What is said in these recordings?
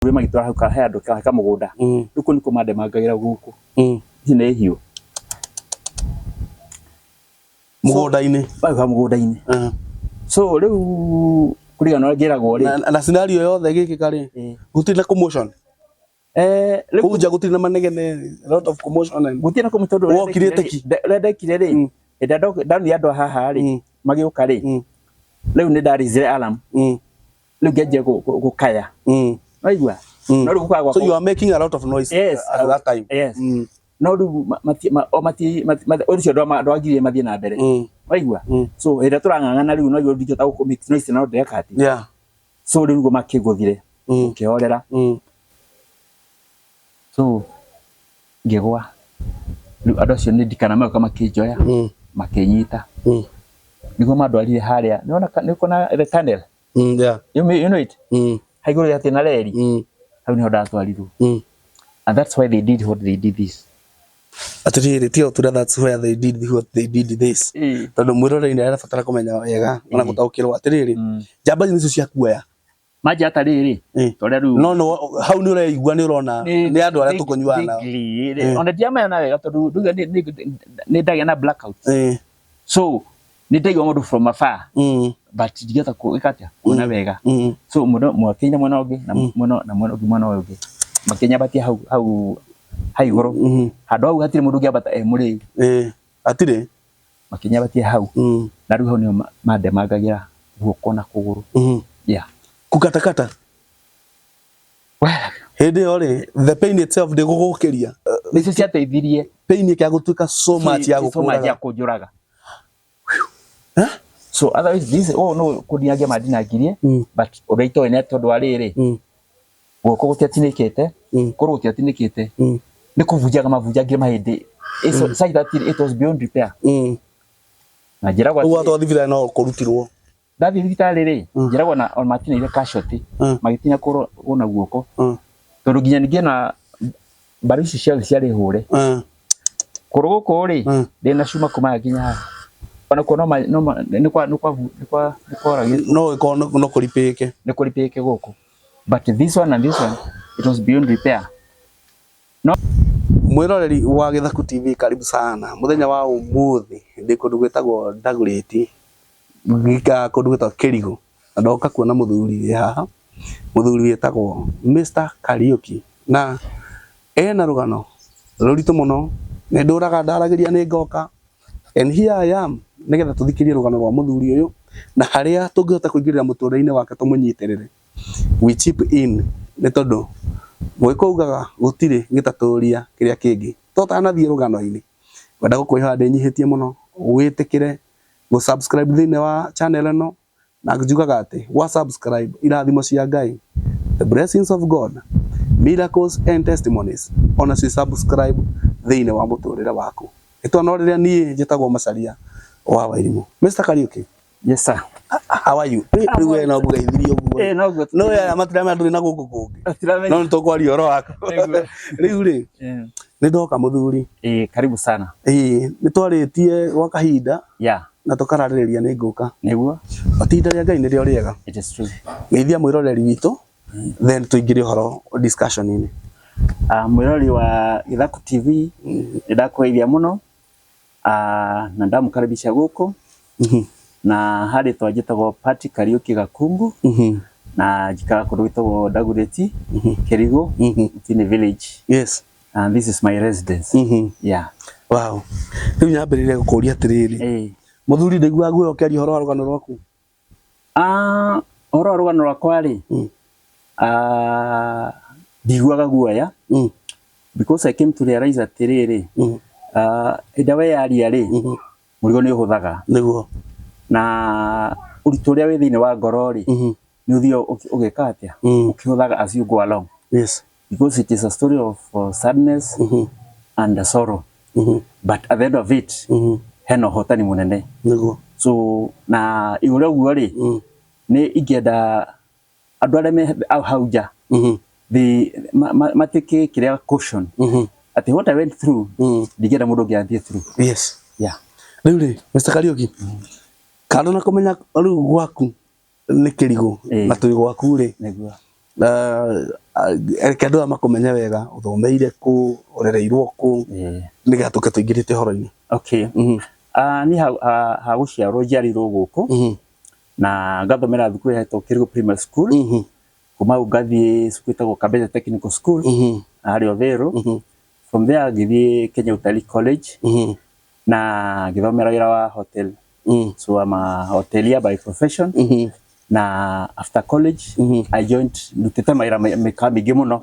Magĩtwara hau he andũ he kamũgũnda. Rĩu kũu nĩkuo mandemangagĩra gũkũ. Ici nĩ hiũ. Mũgũnda-inĩ. Hau kamũgũnda-inĩ. So rĩu kũringana na ũrĩa njĩragwo rĩ. Na scenario yothe ĩgĩkĩka rĩ, gũtirĩ na commotion? Rĩu Kũu nja gũtirĩ na manegene, a lot of commotion and gũtirĩ na kũmũ tondũ ũrĩa Wokirĩte ndekire ki? Ũrĩa ndekire rĩ, hĩndĩ ĩrĩa ndonire andũ a haha rĩ, magĩũka rĩ, rĩu nĩ ndarizire alarm. Rĩu ngĩanjia gũkaya. Waigua? No rĩu gũkaya gwakwa. So you are making a lot of noise yes, at that time. Yes. No rĩu o mati ũcio ndwagiririe mathiĩ na mbere. Waigua? So hĩndĩ ĩrĩa tũrang'ang'ana rĩu no ndingĩhota gũ make noise na ndĩreka atĩ. So rĩu nĩguo makĩngũthire. Ngĩhorera. So ngĩgwa. Rĩu andũ acio nĩ ndikana magĩũka makĩnjoya. Makĩnyita. Nĩguo mandwarire harĩa. Nĩwona nĩũkuona the tunnel? Yeah. You know it? Hau igũrũ atĩ na reri. Hau niho ndatwarirwo. And that's why they did what they did this. Atiriri ti otura, that's where they did what they did this. Tondu mwiroreri nĩ arabatara kũmenya wega ona gũtaũkĩrwo atĩrĩrĩ, njamba ici nĩcio ciakuoya. Manja atarĩrĩ. Torĩa rĩu No hau nĩ ũreigua nĩ ũrona nĩ andũ arĩa tũkũnyuaga nao. Ona ndiamenya wega tondũ nduga nĩ ndagĩa na blackout. So nĩ ndaigua mũndũ from afar. But ndingĩhota gwĩka atĩa kuona wega. So mũndũ mwakinya mwena ũngĩ na mwena na mwena ũngĩ mwena ũyũ ũngĩ. Makĩnyambatia hau hau hau igũrũ. Handũ hau hatirĩ mũndũ ũngĩambata e mũrĩu. Hatirĩ. Makĩnyambatia hau. Na rĩu hau nĩho mandemangagĩra guoko na kũgũrũ. Yeah. Kukatakata. Well, hĩndĩ ĩyo rĩ, the pain itself ndĩgũgũkĩria. Nĩcio ciateithirie. Pain ĩkĩaga gũtuĩka so much ya so much ya gũkũraga. Kũnjũraga. So otherwise this, oh no, kũndinangia mandinangirie, but ũrĩa itoĩ nĩ tondũ wa rĩrĩ, guoko gũtiatinĩkĩte, kũgũrũ gũtiatinĩkĩte, nĩ kũbunjanga mabunjangire mahĩndĩ. It's such that it was beyond repair. Na njĩragwo Ũguo watwarwo thibitarĩ no kũrutirwo. Ndathiĩ thibitarĩ rĩ, njĩragwo na ona matinĩire casualty, magĩtinia kũgũrũ na guoko, tondũ nginya ningĩ na mbaru ici ciothe ciarĩ hũre. Kũgũrũ gũkũ rĩ, ndĩna cuma kuma nginya haha. Ona kuo no no nĩ kwa nĩ kwa nĩ kwa nĩ kworagĩtwo. No ĩkorwo no kũripĩke. Nĩ kũripĩke gũkũ. But this one and this one, it was beyond repair. No Mwĩroreri wa Gĩthaku TV, karibu sana. Mũthenya wa ũmũthĩ ndĩ kũndũ gwĩtagwo Dagoretti, kũndũ gwĩtagwo Kĩrigũ, na ndoka kuona mũthuri wĩ haha, mũthuri wĩtagwo Mr Kariuki, na ena rũgano rũritũ mũno. Nĩ ndũraga ndaragĩria nĩ ngoka, and here I am nĩgetha tũthikĩrie rũgano rwa mũthuri ũyũ na harĩa tũngĩhota kũingĩrĩra mũtũrĩre-inĩ wake tũmũnyitĩrĩre. We chip in nĩ tondũ Mũgĩkũyũ ugaga gũtirĩ gĩtatũria kĩrĩa kĩngĩ. Tũtanathiĩ rũgano-inĩ, ngwenda gũkwĩhoya ndĩnyihĩtie mũno wĩtĩkĩre gũ subscribe thĩinĩ wa channel ĩno, na njugaga atĩ wa subscribe, irathimo cia Ngai, the blessings of God, miracles and testimonies ona ci subscribe thĩinĩ wa mũtũrĩre waku. Ĩtwa rĩrĩa niĩ njĩtagwo Macaria wa Wairimũ. Mr Kariuki. Yes, sir. How are you? Rĩu we no ngũgeithirie ũguo. Eh, no guo. No aya matiramenya ndũrĩ na gũkũ kũngĩ. Matiramenya. No nĩ tũkwaria ũhoro waku. Nĩguo. Rĩu rĩ, nĩ ndoka mũthuri. Eh, karibu sana. Ĩĩ, nĩ twarĩtie gwa kahinda na tũkararĩrĩria nĩ ngũka. Nĩguo. Ihinda rĩa Ngai nĩrĩo rĩega. It is true. Geithia mwĩroreri witũ, then tũingĩre ũhoro discussion-inĩ. Ah, mwĩroreri wa Gĩthaku TV, nĩ ndakũgeithia mũno. Ah, na ndamũkaribisha gũkũ na harĩ twa njĩtagwo Patrick Kariuki Gakungu na njikaraga kũndũ gwĩtagwo Dagoretti, Kĩrigũ, Mtini Village. And this is my residence. Yeah. Wow. Rĩu nyambĩrĩrie gũkũria atĩrĩrĩ. Mũthuri, ndaiguaga guoya ũkĩaria ũhoro wa rũgano rwaku. Ah, ũhoro wa rũgano rwakwa rĩ, ah, ndiguaga guoya because I came to realize atĩrĩrĩ, ah, hĩndĩ ĩrĩa weyaria rĩ, mũrigo nĩ ũhũthaga. Na ũritũ ũrĩa wĩ thĩinĩ wa ngoro rĩ, nĩ ũthiaga ũgĩka atĩa, ũkĩhũthaga as you go along, because it is a story of sadness and sorrow, but at the end of it hena ũhotani mũnene. So na igũrũ rĩa ũguo rĩ, nĩ ingĩenda andũ arĩa me hau nja they matĩke kĩrĩa caution atĩ what I went through, ndingĩenda mũndũ ũngĩ athiĩ through. Yeah. Rĩu rĩ, Mr Kariuki, kando na kũmenya rĩu gwaku nĩ Kĩrigũ na twĩ gwaku rĩ, Nĩguo. Reke andũ aya makũmenye wega, ũthomeire kũ, ũrereirwo kũ, nĩgetha tũke tũingĩrĩte ũhoro-inĩ. Okay. Niĩ ha gũciarwo njiarĩirwo gũkũ na ngathomera thukuru ĩretwo Kĩrĩgũ Primary School. Kuma hau ngathiĩ cukuru ĩtagwo Kabete Technical School harĩa Uthiru. From there ngĩthiĩ Kenya Utalii College na ngĩthomera wĩra wa hotel. So I'm a hotelier by profession. Na after college I joined, ndutĩte mawĩra mĩkawa mĩingĩ mũno.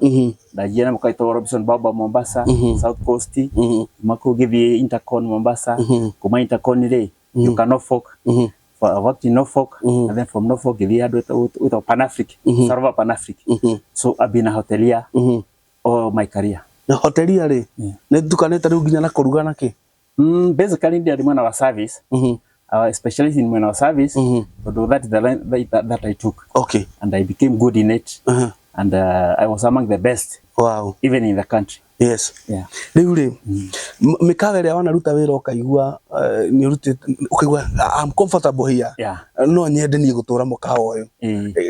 Ndanjia na mũkawa wĩtagwo Robinson Baobab Mombasa, South Coast. Kuma kũu ngĩthiĩ Intercon Mombasa. Kuma Intercon rĩ, ngĩũka Norfolk. I worked in Norfolk, and then from Norfolk ngĩthiĩ handũ wĩtagwo Pan Afric, Sarova Pan Afric. So I've been a hotelier all my career. Na hotelier rĩ, nĩ ndukanĩte rĩu nginya na kũruga na kĩ? Basically ndiarĩ mwena wa service. I specialize in mwena wa service, tondũ that is the line that I took. And I became good in it. And I was among the best. Wow. Even in the country. Yes. Yeah. Rĩu rĩ, mĩkawa ĩrĩa wanaruta wĩra ũkaigua nĩ ũrutĩte, ũkaigua I'm comfortable here. No nyende niĩ gũtũra mũkawa ũyũ.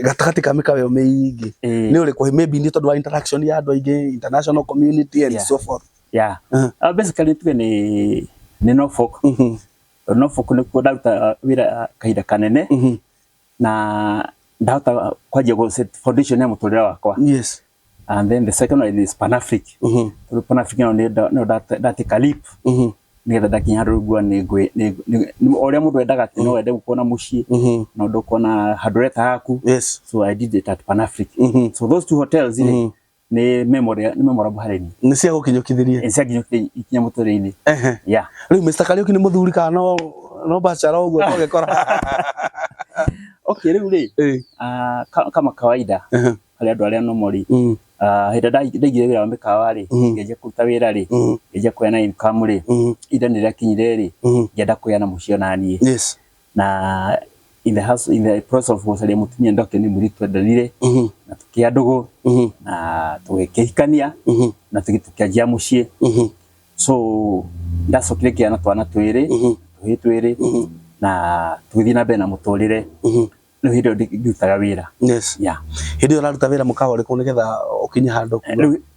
Gatagatĩ ka mĩkawa ĩyo mĩingĩ. Nĩ ũrĩkũ? Maybe nĩ tondũ wa interaction ya andũ aingĩ, international community and so forth. Yeah. Basically tuge nĩ Norfolk. Norfolk nĩkuo ndaruta wĩra kahinda kanene. Na ndahota kwanjia gũ set foundation ya mũtũrĩre wakwa. Yes. And then the second one is Pan Afric. Tondũ Pan Afric no no ndatĩka leap. Nĩgetha ndakinya handũ ngua nĩ o ũrĩa mũndũ endaga atĩ no wende gũkorwo na mũciĩ, no ndũkuona handũ ũreta haku. Yes. So I did it at Pan Afric. So those two hotels rĩ, nĩ memorable harĩ niĩ. Nĩ cia gũkinyũkithĩria. Nĩ cia nginyũkithĩria ikinya mũtũrĩre-inĩ. Yeah. Rĩu Mr. Kariuki nĩ mũthuri kana no bachelor ũguo tũgĩkora? Okay, rĩu rĩ, kama kawaida, harĩ andũ arĩa normal rĩ, hĩndĩ ĩrĩa ndaigire wĩra wa mĩkawa rĩ, ngĩanjia kũruta wĩra rĩ, ngĩanjia kũgĩa na income rĩ, ihinda nĩ rĩakinyire rĩ, ngĩenda kũgĩa na mũciĩ ona niĩ. Yes. Na in the house, in the process of gũcaria mũtumia ndokire nĩ mũirĩtu twendanire, na tũkĩgĩa ndũgũ, na tũgĩkĩhikania, na tũkĩanjia mũciĩ. So ndacokire ngĩgĩa na twana twĩrĩ, tũhĩĩ twĩrĩ, na tũgĩthiĩ na mbere na mũtũrĩre. Rĩu hĩndĩ ĩyo ngĩrutaga wĩra. Yes. Yeah. Hĩndĩ ĩyo ũraruta wĩra mũkawa ũrĩkũ nĩgetha ũkinye handũ?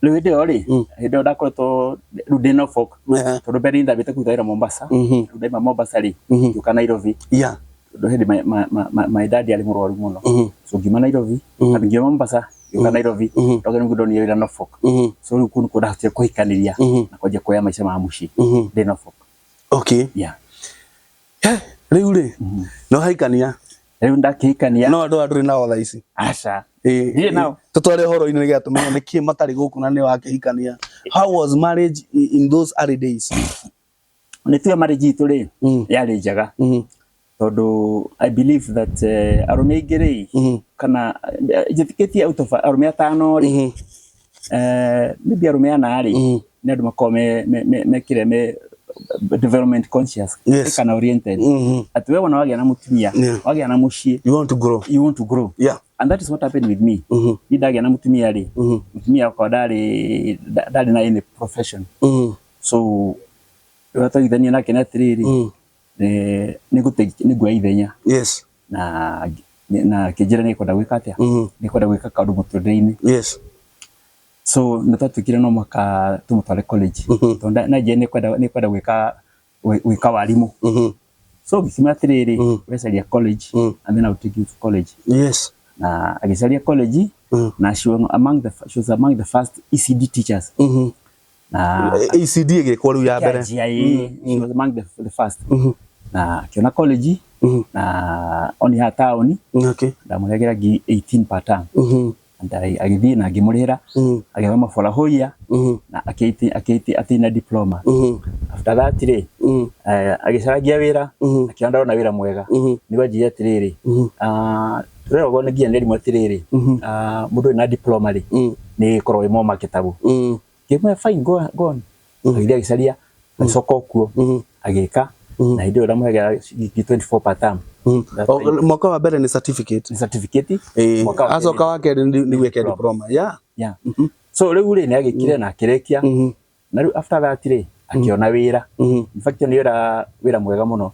Rĩu hĩndĩ ĩyo rĩ, hĩndĩ ĩyo ndakoretwo rĩu ndĩ Norfolk. Tondũ mbere nĩndambĩte kũruta wĩra Mombasa. Rĩu ndaima Mombasa rĩ, ngĩũka Nairobi. Yeah. Tondũ hĩndĩ my dad arĩ mũrwaru mũno. So ngiuma Nairobi, ngiuma Mombasa, ngĩũka Nairobi, ndoka nĩguo ndonire wĩra Norfolk. So rĩu kũu nĩkuo ndahotire kũhikanĩria na kwanjia kuoya maica ma mũciĩ ndĩ Norfolk. Okay. Yeah. Rĩu rĩ, no haikania. Rĩu ndakĩhikania. No andũ andũ nao thaa ici. Aca. Ndirĩ nao. Tũtware ũhoro-inĩ nĩgetha tũmenye nĩkĩ matarĩ gũkũ na nĩ wakĩhikania. How was marriage in those early days? Nĩ tuge marriage itũ rĩ, yarĩ njega. Tondũ I believe that arũme aingĩ rĩ, kana njĩtĩkĩtie out of arũme atano rĩ, maybe arũme ana rĩ, nĩ andũ makoragwo mekire me development conscious, Yes. kana oriented. Atĩ we wona wagĩa na mũtumia, wagĩa na mũciĩ, You want to grow. You want to grow. Yeah. And that is what happened with me. Ni ndagĩa na mũtumia rĩ, mũtumia wakwa ndarĩ na any profession. So rĩrĩa twaiguithania nake nĩ atĩrĩrĩ, nĩ nguoya ithenya. Yes. Na akĩnjĩra nĩ ekwenda gwĩka atĩa? Nĩ ekwenda gwĩka kaũndũ mũtũrĩre-inĩ. Yes. So nĩ twatuĩkire no mũhaka tũmũtware college. Tondũ na njĩra nĩ ekwenda gwĩka warimũ. So ngĩkiuga atĩrĩrĩ, we caria college, and then I will take you to college. Yes. Na agĩcaria college, na she was among the first ECD teachers. Na ECD ĩgĩkwo rĩu ya mbere. Kĩanjia, ĩĩ. She was among the first. Na akĩona college, na oni ha taũni, ndamũrehagĩra ngiri 18 per term. And agĩthiĩ na ngĩmũrĩhĩra, agĩthoma for a whole year, na akĩattain diploma. After that rĩ, agĩcaragia wĩra, akĩona ndarona wĩra mwega. Nĩguo anjĩrire atĩrĩrĩ, tũreragwo nĩ nginya nĩ arimũ atĩrĩrĩ, mũndũ wĩna diploma rĩ, nĩ ĩkoragwo ĩ more marketable. Ngĩmwĩra fine, go on. Agĩthiĩ agĩcaria, agĩcoka o kuo, agĩka, na hĩndĩ ĩyo ndamũheaga ngiri 24 per term. Mwaka wa mbere nĩ certificate. Nĩ certificate. Mwaka wa Acoka wa kerĩ nĩ gwĩka diploma. Yeah. Yeah. So rĩu rĩ, nĩ agĩkire na akĩrĩkia. Na rĩu after that rĩ, akĩona wĩra. In fact nĩ wĩra mwega mũno.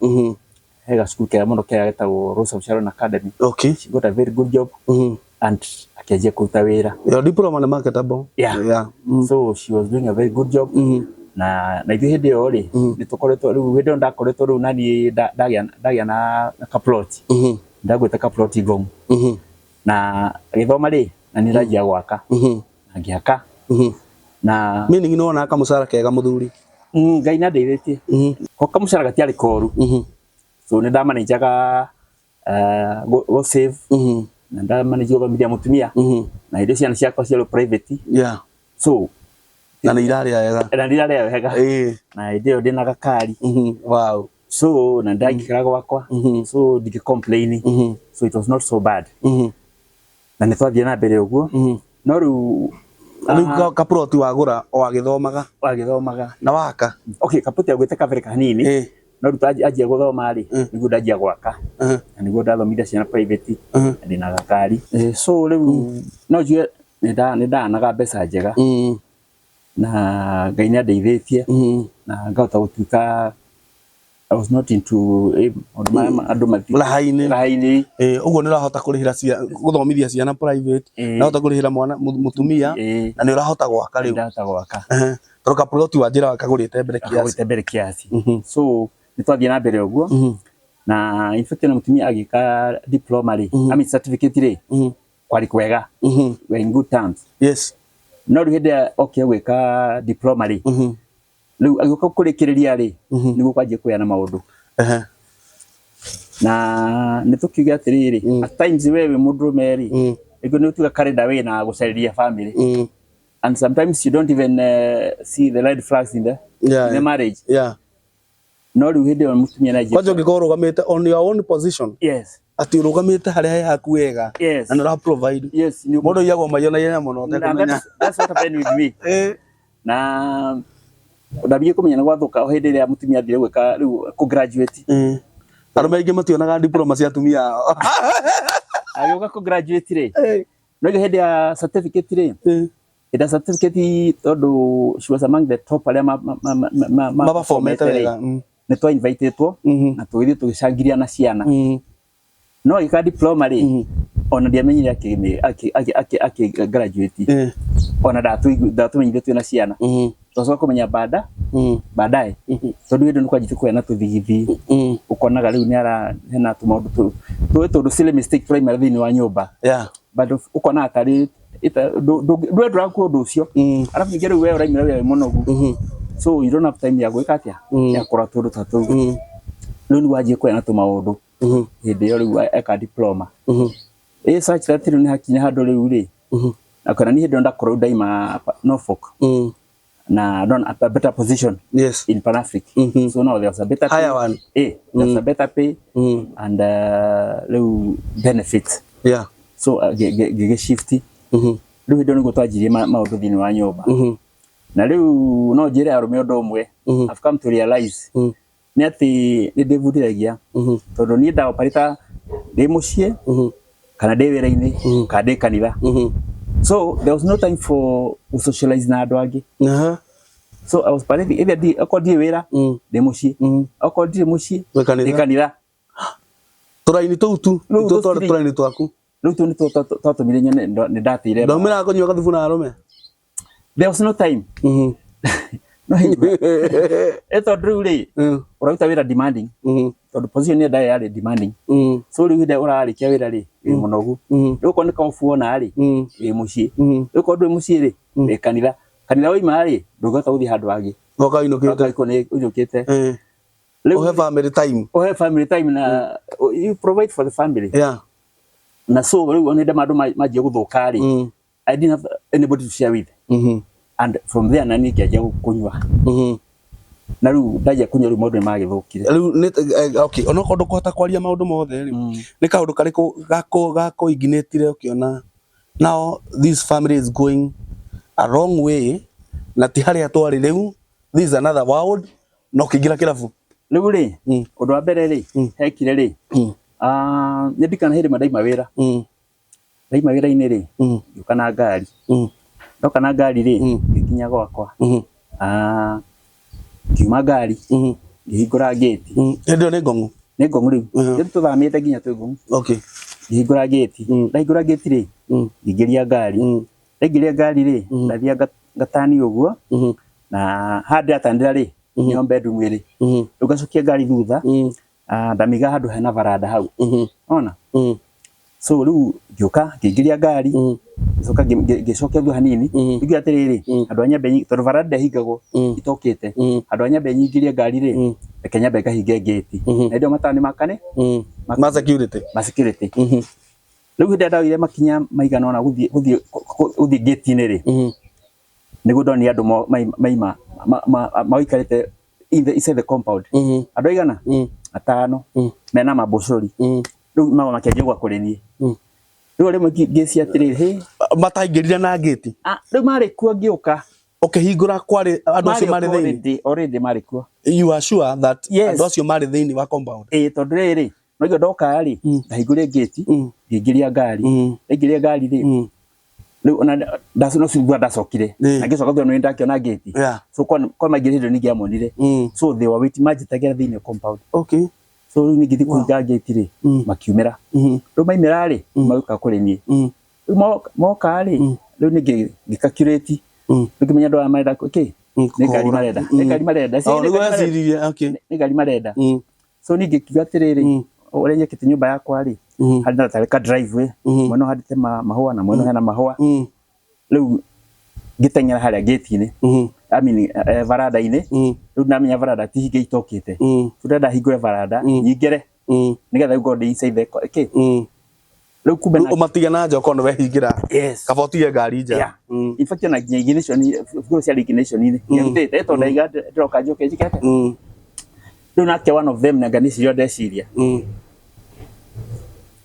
He gacukuru kega mũno kega getagwo Rose of Sharon Academy. Okay. She got a very good job. And akĩanjia kũruta wĩra. Your diploma nĩ marketable. Yeah. Yeah. So she was doing a very good job. Na ithuĩ hĩndĩ ĩyo rĩ, nĩ tũkoretwo rĩu, hĩndĩ ĩyo ndakoretwo rĩu naniĩ ndagĩa na kaplot, ndagwĩte kaplot Ngong, na agĩthoma rĩ, na nĩ ndanjia gwaka, na ngĩaka na Meaning nĩ wonaga kamũcara kega mũthuri. Ngai nĩ andeithĩtie ko kamũcara gatiarĩ koru, so nĩ ndamanajaga go save, na ndamanage gũthomithia mũtumia, na hĩndĩ ciana ciakwa ciarĩ private. So Na nĩ irarĩa wega. Na nĩ irarĩa wega. Na hĩndĩ ĩyo ndĩna gakari. So na ndaikara gwakwa, so ndingĩ complain. So it was not so bad, na nĩ twathiĩ na mbere ũguo, no rĩu Rĩu kaploti wagũra o agĩthomaga? Agĩthomaga. Na waka? Okay, kaploti agwĩte kabere kanini, no rĩu anjia gũthoma rĩ, nĩguo ndanjia gwaka, na nĩguo ndathomithia ciana private, na ndĩna gakari. So rĩu no njuge nĩ ndanaga mbeca njega, na Ngai nĩ andeithĩtie, na ngahota gũtuĩka I was not into maũndũ marĩa andũ Raha-inĩ. Raha-inĩ. Ũguo nĩ ũrahota kũrĩhĩra gũthomithia ciana private, nĩ ũrahota kũrĩhĩra mwana mũtumia, na nĩ ũrahota gwaka rĩu. Ndahota gwaka. Tondũ kaploti wanjĩra kagũrĩte mbere kiasi. Kagũrĩte mbere kiasi. So nĩ twathiĩ na mbere ũguo, na in fact na mũtumia agĩka diploma rĩ, I mean certificate rĩ, kwarĩ kwega. We in good terms. No rĩu hĩndĩ ĩrĩa okire gwĩka diploma rĩ, rĩu agĩũka kũrĩkĩrĩria rĩ, nĩguo kwanjia kũgĩa na maũndũ. Na nĩ tũkiuge atĩrĩrĩ, at times we wĩ mũndũrũme rĩ, rĩngĩ nĩ ũtuga karenda wĩna gũcarĩria family, and sometimes you don't even see the red flags in the, in the marriage. No rĩu hĩndĩ ĩyo mũtumia nĩ Kwanja ũngĩkorwo ũrũgamĩte on your own position, atĩ ũrũgamĩte harĩa he haku wega, na nĩ ũra provide, mũndũ aiyagwo maiyo na ihenya mũno Na ũtekũmenya. that's what happened with me. Na ndambie kũmenya nĩ gwathũka o hĩndĩ ĩrĩa mũtumia athire gwĩka rĩu kũ graduate. Arũme aingĩ mationaga diploma cia atumia ao. Agĩũka kũ graduate rĩ, no hĩndĩ ya certificate rĩ, hĩndĩ ya certificate, tondũ she was among the top arĩa maperformete rĩ, wega. Nĩ twa invitĩtwo na tũgĩthiĩ tũgĩcangiria na ciana. No agĩka diploma rĩ, ona ndiamenyire akĩ graduate, ona ndatũmenyire twĩna ciana. Twacoka kũmenya baadaye, tondũ hĩndĩ nĩ kwanjĩtie kũgĩa na tũthigithi, ũkonaga rĩu nĩ ara hena tũmaũndũ tũĩ tũndũ silly mistake tũraimĩra thĩinĩ wa nyũmba, but ũkonaga tarĩ ndwe ndũrakuo ũndũ ũcio. Arabu ningĩ rĩu we ũraimĩra wĩra wĩ mũnogu, so you don't have time ya gwĩka atĩa, ya kũrora tũndũ ta tũu. Rĩu nĩguo anjie kũgĩa na tũmaũndũ hĩndĩ ĩyo rĩu eka diploma, ĩ such that rĩu nĩ hakinya handũ rĩu rĩ, na kana niĩ hĩndĩ ĩyo ndakorwo ndaima Norfolk, na ndona a better position in Pan Africa. So now there was a better Higher pay. One. There was a better pay and rĩu benefit. So ngĩgĩ shift. Rĩu hĩndĩ ĩyo nĩguo twanjirie maũndũ thĩinĩ wa nyũmba. Na rĩu no njĩre arũme ũndũ ũmwe I've come to realize, nĩ atĩ nĩ ndĩbundithagia, tondũ niĩ ndaoparĩta ndĩ mũciĩ, kana ndĩ wĩra-inĩ, kana ndĩ kanitha, so there was no time for socialize na andũ angĩ. So I was parenting either ndi okorwo ndirĩ wĩra, ndĩ mũciĩ, okorwo ndirĩ mũciĩ, Wĩ ndĩ kanitha. Kanitha. Tũraini tũu tu? Rĩu Nĩtuo those twarĩ three. tũraini twaku. Rĩu tũu nĩtuo twatũmire nyone nĩ ndateire. Ndaumĩraga kũnyua gathubu na arũme? There was no time. No hingo ĩ, tondũ rĩu rĩ, ũraruta wĩra demanding, tondũ position ĩyo ndarĩ yarĩ demanding. So rĩu hĩndĩ ĩrĩa ũrarĩkia wĩra rĩ, wĩ mũnogu. Rĩu okorwo nĩ kaobu wona rĩ, wĩ mũciĩ. Rĩu okorwo ndũrĩ mũciĩ rĩ, wĩ kanitha. Kanitha waima rĩ, ndũngĩhota gũthiĩ handũ hangĩ. Goka ũinũkĩte. Ũgakorwo nĩ ũinũkĩte. Rĩu Ũhe family time. Ũhe family time na you provide for the family. Na so rĩu ona hĩndĩ andũ manjia gũthũka rĩ, I didn't have anybody to share with, and from there nani ngĩanjia kũnyua. Na rĩu ndanjia kũnyua, rĩu maũndũ nĩ magĩthũkire. Rĩu nĩ okay, onokorwo ndũkũhota kwaria maũndũ mothe rĩ, nĩ kaũndũ karĩkũ gakũinginĩtire ũkĩona now this family is going a wrong way, na ti harĩa twarĩ rĩu, this is another world, na ũkĩingĩra kĩrabu? Rĩu rĩ, ũndũ wa mbere rĩ, hekire rĩ, nĩ ndikana hĩndĩ ĩmwe ndaima wĩra. Ndaima wĩra-inĩ rĩ, ngĩũka na ngari. Ndoka na ngari rĩ, ngĩkinya gwakwa. Ngiuma ngari, ngĩhingũra ngĩti. Hĩndĩ ĩyo nĩ Ngong'u? Nĩ Ngong'u rĩu. Rĩu tũthamĩte nginya twĩ Ngong'u. Ngĩhingũra ngĩti. Ndahingũra ngĩti rĩ, Ngĩingĩria ngari. Ndaingĩria ngari rĩ, ndathiĩ ngatani ũguo, na haha ndĩratanĩra rĩ, nĩho bedroom ĩrĩ. Rĩu ngacokia ngari thutha, ndamĩiga handũ hena varanda hau. Ona? So rĩu ngĩũka ngĩingĩria ngari, ngĩcoka ngĩcokia thutha hanini, ngiuga atĩrĩrĩ, handũ ha nyambe tondũ varanda ndĩahingagwo itokĩte, handũ ha nyambe nyingĩrie ngari rĩ, reke nyambe ngahinge ngĩti. Na hĩndĩ ĩyo matawa nĩ makane? Ma security. Ma security. Rĩu hĩndĩ ĩrĩa ndoire makinya maigana ũna gũthiĩ gũthiĩ gũthiĩ ngĩti-inĩ rĩ, nĩguo ndonire andũ maima maikarĩte inside the compound. Andũ aigana? Atano. Mena mambũcũri. Rĩu mago makĩanjia gũka kũrĩ niĩ. Rĩu rĩmwe ngĩcia atĩrĩrĩ, hĩ. Mataingĩrire na ngĩti? Rĩu marĩ kuo ngĩũka. Ũkĩhingũra kwarĩ andũ acio marĩ thĩinĩ? Already marĩ kuo. You are sure that andũ acio marĩ thĩinĩ wa compound? Ĩĩ, tondũ rĩrĩ, no ndoka rĩ, ndahingũrire ngĩti, ngĩingĩria ngari. Ndaingĩria ngari rĩ, rĩu ona no thutha ndacokire. Na ngĩcoka thutha nĩ ndakĩona ngĩti. So kwa maingĩrire ningĩ amonire. So they were waiting, manjĩtagĩra thĩinĩ compound. Okay. So rĩu ningĩ thiĩ kũhinga ngĩti rĩ, makiumĩra. Rĩu maimĩra rĩ, magĩũka kũrĩ niĩ. Rĩu moka rĩ, rĩu ningĩ ngĩcalculate. Rĩu ngĩmenya andũ aya marenda kĩ? Nĩ ngari marenda. Nĩ ngari marenda. Nĩ ngari marenda. So niĩ ngĩkiuga atĩrĩrĩ, ũrĩa nyakĩte nyũmba yakwa rĩ, harĩ na tarĩ ka driveway, mwena ũyũ handĩte mahũa na mwena ũyũ hena mahũa. Rĩu ngĩteng'era harĩa gate-inĩ, I mean varanda-inĩ, rĩu ndamenya varanda ti hinge itokĩte. Rĩu ndenda hingũre varanda, nyingĩre, nĩgetha rĩu ngorwo ndĩ inside the kĩ? Rĩu kumbe na ũmatige na nja okorwo nĩ wehingĩra. Yes. Kaba ũtige ngari nja. Yeah. In fact ona nginya ignition, bungũro ciarĩ ignition-inĩ. Ndiarutĩte tondũ ndaiga ndĩroka njoke njĩke atĩa. Rĩu nake one of them nanga nĩciria ndeciria.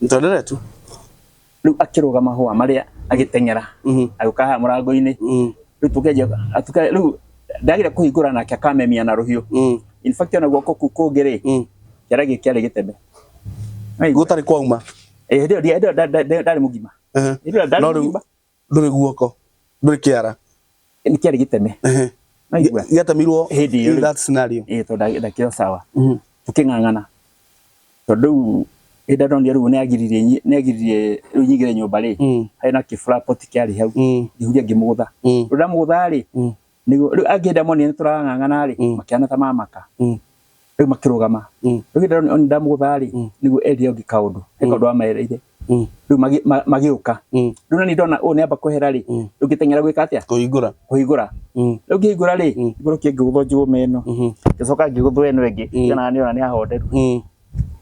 Twendelee tu. Rĩu akĩrũga mahũa marĩa agĩteng'era. Agĩũka haha mũrango-inĩ. Rĩu tũkĩanjia rĩu ndagire kũhingũra nake akamemia na rũhiũ. In fact ona guoko kũu kũngĩ rĩ, kĩara gĩkĩ kĩarĩ gĩteme. Gũtarĩ kwauma. Hĩndĩ ĩyo ndarĩ mũgima. Hĩndĩ ĩyo ndarĩ mũgima. Ndũrĩ guoko, ndũrĩ kĩara. Nĩ kĩarĩ gĩteme. Gĩatemirwo hĩndĩ ĩyo in that scenario. Ĩĩ tondũ ndakĩo sawa. Tũkĩng'ang'ana. Tondũ rĩu hĩndĩ ndonire rĩu nĩagiririe nĩagiririe rĩu nyingĩre nyũmba rĩ, harĩ na kĩflapot kĩarĩ hau. Ngĩhuria ngĩmũgũtha. Rĩu ndamũgũtha rĩ, nĩguo rĩu angĩ hĩndĩ monire nĩtũrang'ang'ana rĩ, makĩhana ta mamaka. Rĩu makĩrũgama. Rĩu hĩndĩ ĩrĩa ndamũgũtha rĩ, nĩguo erire ũngĩ kaũndũ. He kaũndũ amerĩire. Rĩu magĩũka. Rĩu nani ndona ũyũ nĩamba kwehera rĩ, rĩu ngĩteng'era gwĩka atĩa? Kũhingũra. Kũhingũra. Rĩu ngĩhingũra rĩ, ngĩkorwo kĩngĩgũthwo njũma ĩno. Ngĩcoka ngĩgũthwo ĩno ĩngĩ, ngĩona nĩona nĩ hahonderu.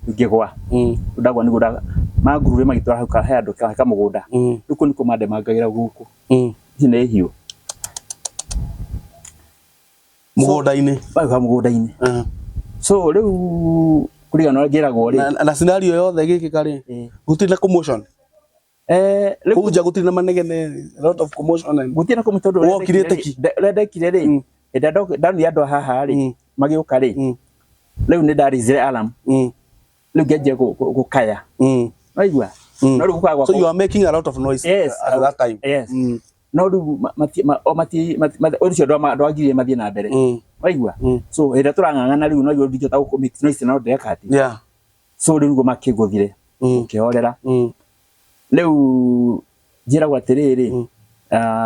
Ngĩgwa. Rĩu ndagwa nĩguo mangurure magĩtwara hau he handũ he kamũgũnda. Rĩu kũu nĩkuo mandemangagĩra gũkũ. Ici nĩ hiũ. Mũgũnda-inĩ. Hau mũgũnda-inĩ. So rĩu kũringana na ũrĩa njĩragwo rĩ. Na scenario yothe ĩgĩkĩka rĩ, gũtirĩ na commotion. Kũu nja gũtirĩ na manegene, a lot of commotion and Gũtirĩ na commotion tondũ Wokirĩte ki? ũrĩa ndekire rĩ, hĩndĩ ĩrĩa ndonire andũ a haha rĩ, magĩũka rĩ, rĩu nĩ ndarizire alarm. Rĩu ngĩanjia gũkaya. Waigua? No rĩu gũkaya gwakwa. So you are making a lot of noise yes, at that time. Yes. No rĩu ũcio ndwagiririe mathiĩ na mbere. Waigua? So hĩndĩ ĩrĩa tũrang'ang'ana rĩu no ndingĩhota gũ make noise no ndĩreka atĩ. Yeah. So rĩu nĩguo makĩngũthire. Ũkĩhorera. Rĩu njĩragwo atĩrĩrĩ,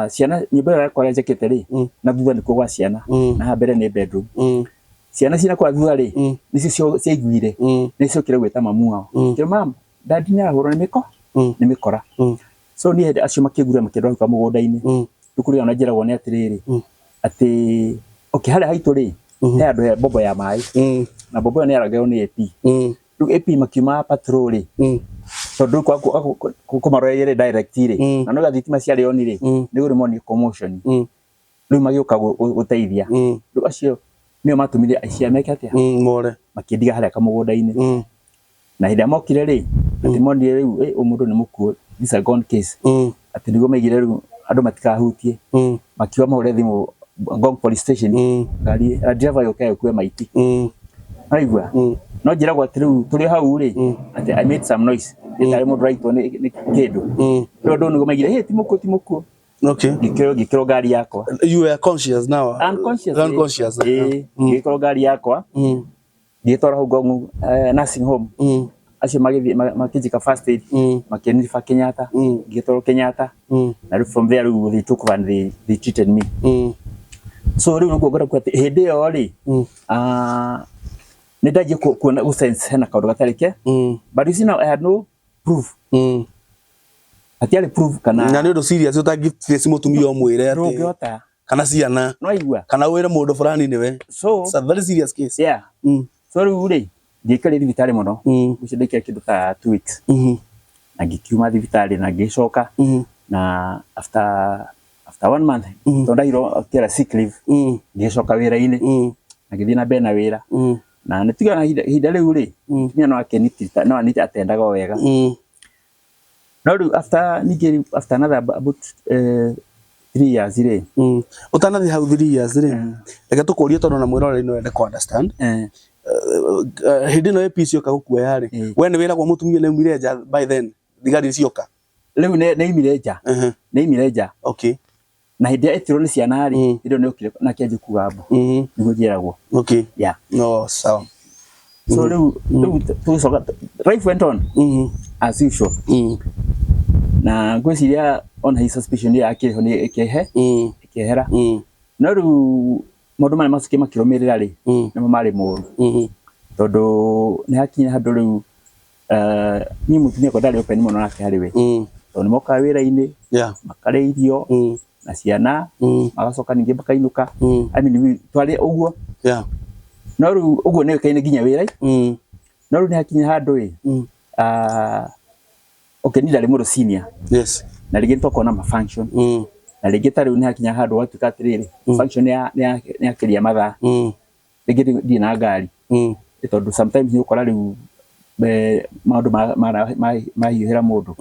ciana nyũmba ĩyo yakwa ĩrĩa njakĩte rĩ, na thutha nĩkuo gwa ciana, na haha mbere nĩ bedroom. Ciana ciina kũrĩa thutha rĩ, nĩcio ciaiguire, nĩ ciokire gwĩta mamu wao. Cikĩra mum, daddy nĩ arahũrwo nĩ mĩko, nĩ mĩkora. So niĩ hĩndĩ acio makĩngura makĩndwara hau kamũgũnda-inĩ. Rĩu kũringana na njĩragwo nĩ atĩrĩrĩ, atĩ okay harĩa haitũ rĩ, he handũ he mbombo ya maĩ, na mbombo ĩyo nĩ yarangagĩrwo nĩ AP. Rĩu AP makiuma patrol rĩ, tondũ kũmaroreire direct rĩ, na no thitima ciarĩ on rĩ, nĩguo rĩu monire commotion. Rĩu magĩũka gũteithia. Rĩu acio nĩo matũmire aici aya meke atĩa? More. Makĩndiga harĩa kamũgũnda-inĩ. Na hĩndĩ ĩrĩa mokire rĩ, atĩ monire rĩu ũyũ mũndũ nĩ mũkuũ, this is a gone case. Atĩ nĩguo maigire rĩu andũ matikahutie. Makiuga mahũre thimũ Ngong police station, ngari driver yũke ĩkue maiti. Waigua? No njĩragwo atĩ rĩu tũrĩ hau rĩ, atĩ I made some noise. Nĩ tarĩ mũndũ ũraitwo nĩ kĩndũ. Rĩu andũ nĩguo maigire, hey, ti mũkuũ, ti mũkuũ. Okay. Ngĩkĩrwo ngari yakwa. You were conscious now. Unconscious. Unconscious. Ngĩkĩrwo ngari yakwa. Ngĩtwarwo hau Ngong nursing home. Acio magĩthiĩ makĩnjĩka first aid, makĩniba Kenyatta, ngĩtwarwo Kenyatta, na rĩu from there rĩu they took over and they treated me. So rĩu nĩguo ngwenda kuga atĩ hĩndĩ ĩyo rĩ, nĩ ndanjie kuona gũ sense hena kaũndũ gatarĩ ke, but you see, now I had no proof, hatiarĩ proof kana Na nĩ ũndũ serious ũtangĩ face mũtumia ũmwĩre atĩ ndũngĩhota kana ciana no aigua kana wĩre mũndũ fulani nĩwe. So It's a very serious case. Yeah. So rĩu rĩ, ndiaikarire thibitarĩ mũno, ũcio ndaikara kĩndũ ta 2 weeks na ngĩkiuma thibitarĩ na ngĩcoka, na after one month, tondũ ndahirwo kĩra sick leave, ngĩcoka wĩra-inĩ na ngĩthiĩ na mbere na wĩra, na nĩ tuge na ihinda rĩu rĩ, mũtumia no akenitita no anite atendaga o wega. No rĩu after ningĩ after another about 3 years rĩ. Ũtanathiĩ hau 3 years rĩ, reke tũkũrie tondũ na mwĩroreri no ende kũ understand. Hĩndĩ ĩno AP cioka gũkuoya rĩ, we nĩ wĩragwo mũtumia nĩ aumire nja by then thigari cioka? Rĩu nĩ imire nja. Nĩ imire nja. Na hĩndĩ ĩrĩa ĩtirwo nĩ ciana rĩ, hĩndĩ ĩyo nĩ okire na kĩanjia kuga mbu, nĩguo njĩragwo. Yeah. No sawa. So rĩu tũgĩcoka, life went on as usual, na ngwĩciria ona his suspicion ĩyo yakĩrĩ ho nĩ ĩkĩhe ĩkĩehera. No rĩu maũndũ marĩa macokire makĩrũmĩrĩra rĩ, nĩmo marĩ moru, tondũ nĩ hakinya handũ rĩu, niĩ mũtumia wakwa ndarĩ open mũno nake harĩ we, tondũ nĩ mokaga wĩra-inĩ, makarĩa irio na ciana, magacoka ningĩ makainũka. I mean, twarĩ ũguo. No rĩu ũguo nĩ ũĩkaine nginya wĩra. No rĩu nĩ hakinya handũ ĩ, okay, niĩ ndarĩ mũndũ senior, na rĩngĩ nĩ twakorwo na ma function, na rĩngĩ ta rĩu nĩ hakinya handũ gwatuĩka atĩrĩrĩ, function nĩ yakĩria mathaa, rĩngĩ ndirĩ na ngari, nĩ tondũ sometimes nĩ ũkora rĩu maũndũ mahiũhĩra mũndũ,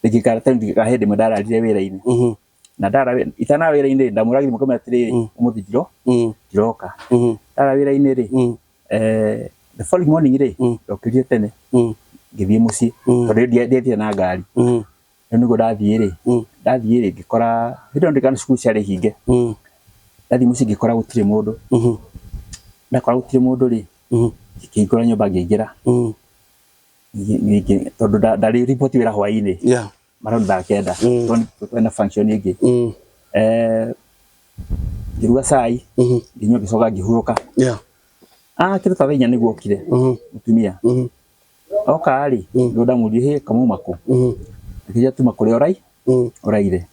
rĩngĩ ka hĩndĩ ĩmwe ndararire wĩra-inĩ, na ndara itanara wĩra-inĩ ndamũragia thimũ ngamwĩra atĩrĩrĩ, ũmũthĩ ndiroka. Ndara wĩra-inĩ rĩ, the following morning rĩ, ndokĩrire tene, ngĩthiĩ mũciĩ, tondũ ndiathire na ngari. Rĩu nĩguo ndathiĩ rĩ, ndathiĩ rĩ, ngĩkora hĩndĩ ĩyo ndikana cukuru ciarĩ hinge. Ndathiĩ mũciĩ ngĩkora gũtirĩ mũndũ. Ndakora gũtirĩ mũndũ rĩ, ngĩkĩhingũra nyũmba ngĩingĩra. Tondũ ndarĩ riboti wĩra hwaĩ-inĩ around thaa 9, tondũ twena function ĩngĩ. Ngĩruga cai, ngĩnyua, ngĩcoka ngĩhurũka. Ah, kĩndũ ta thaa 4 nĩguo okire mũtumia. Oka rĩ, nĩguo ndamũririe, "Hĩ, kamauma kũ?" Akĩnjĩra tuma kũrĩa ũraire.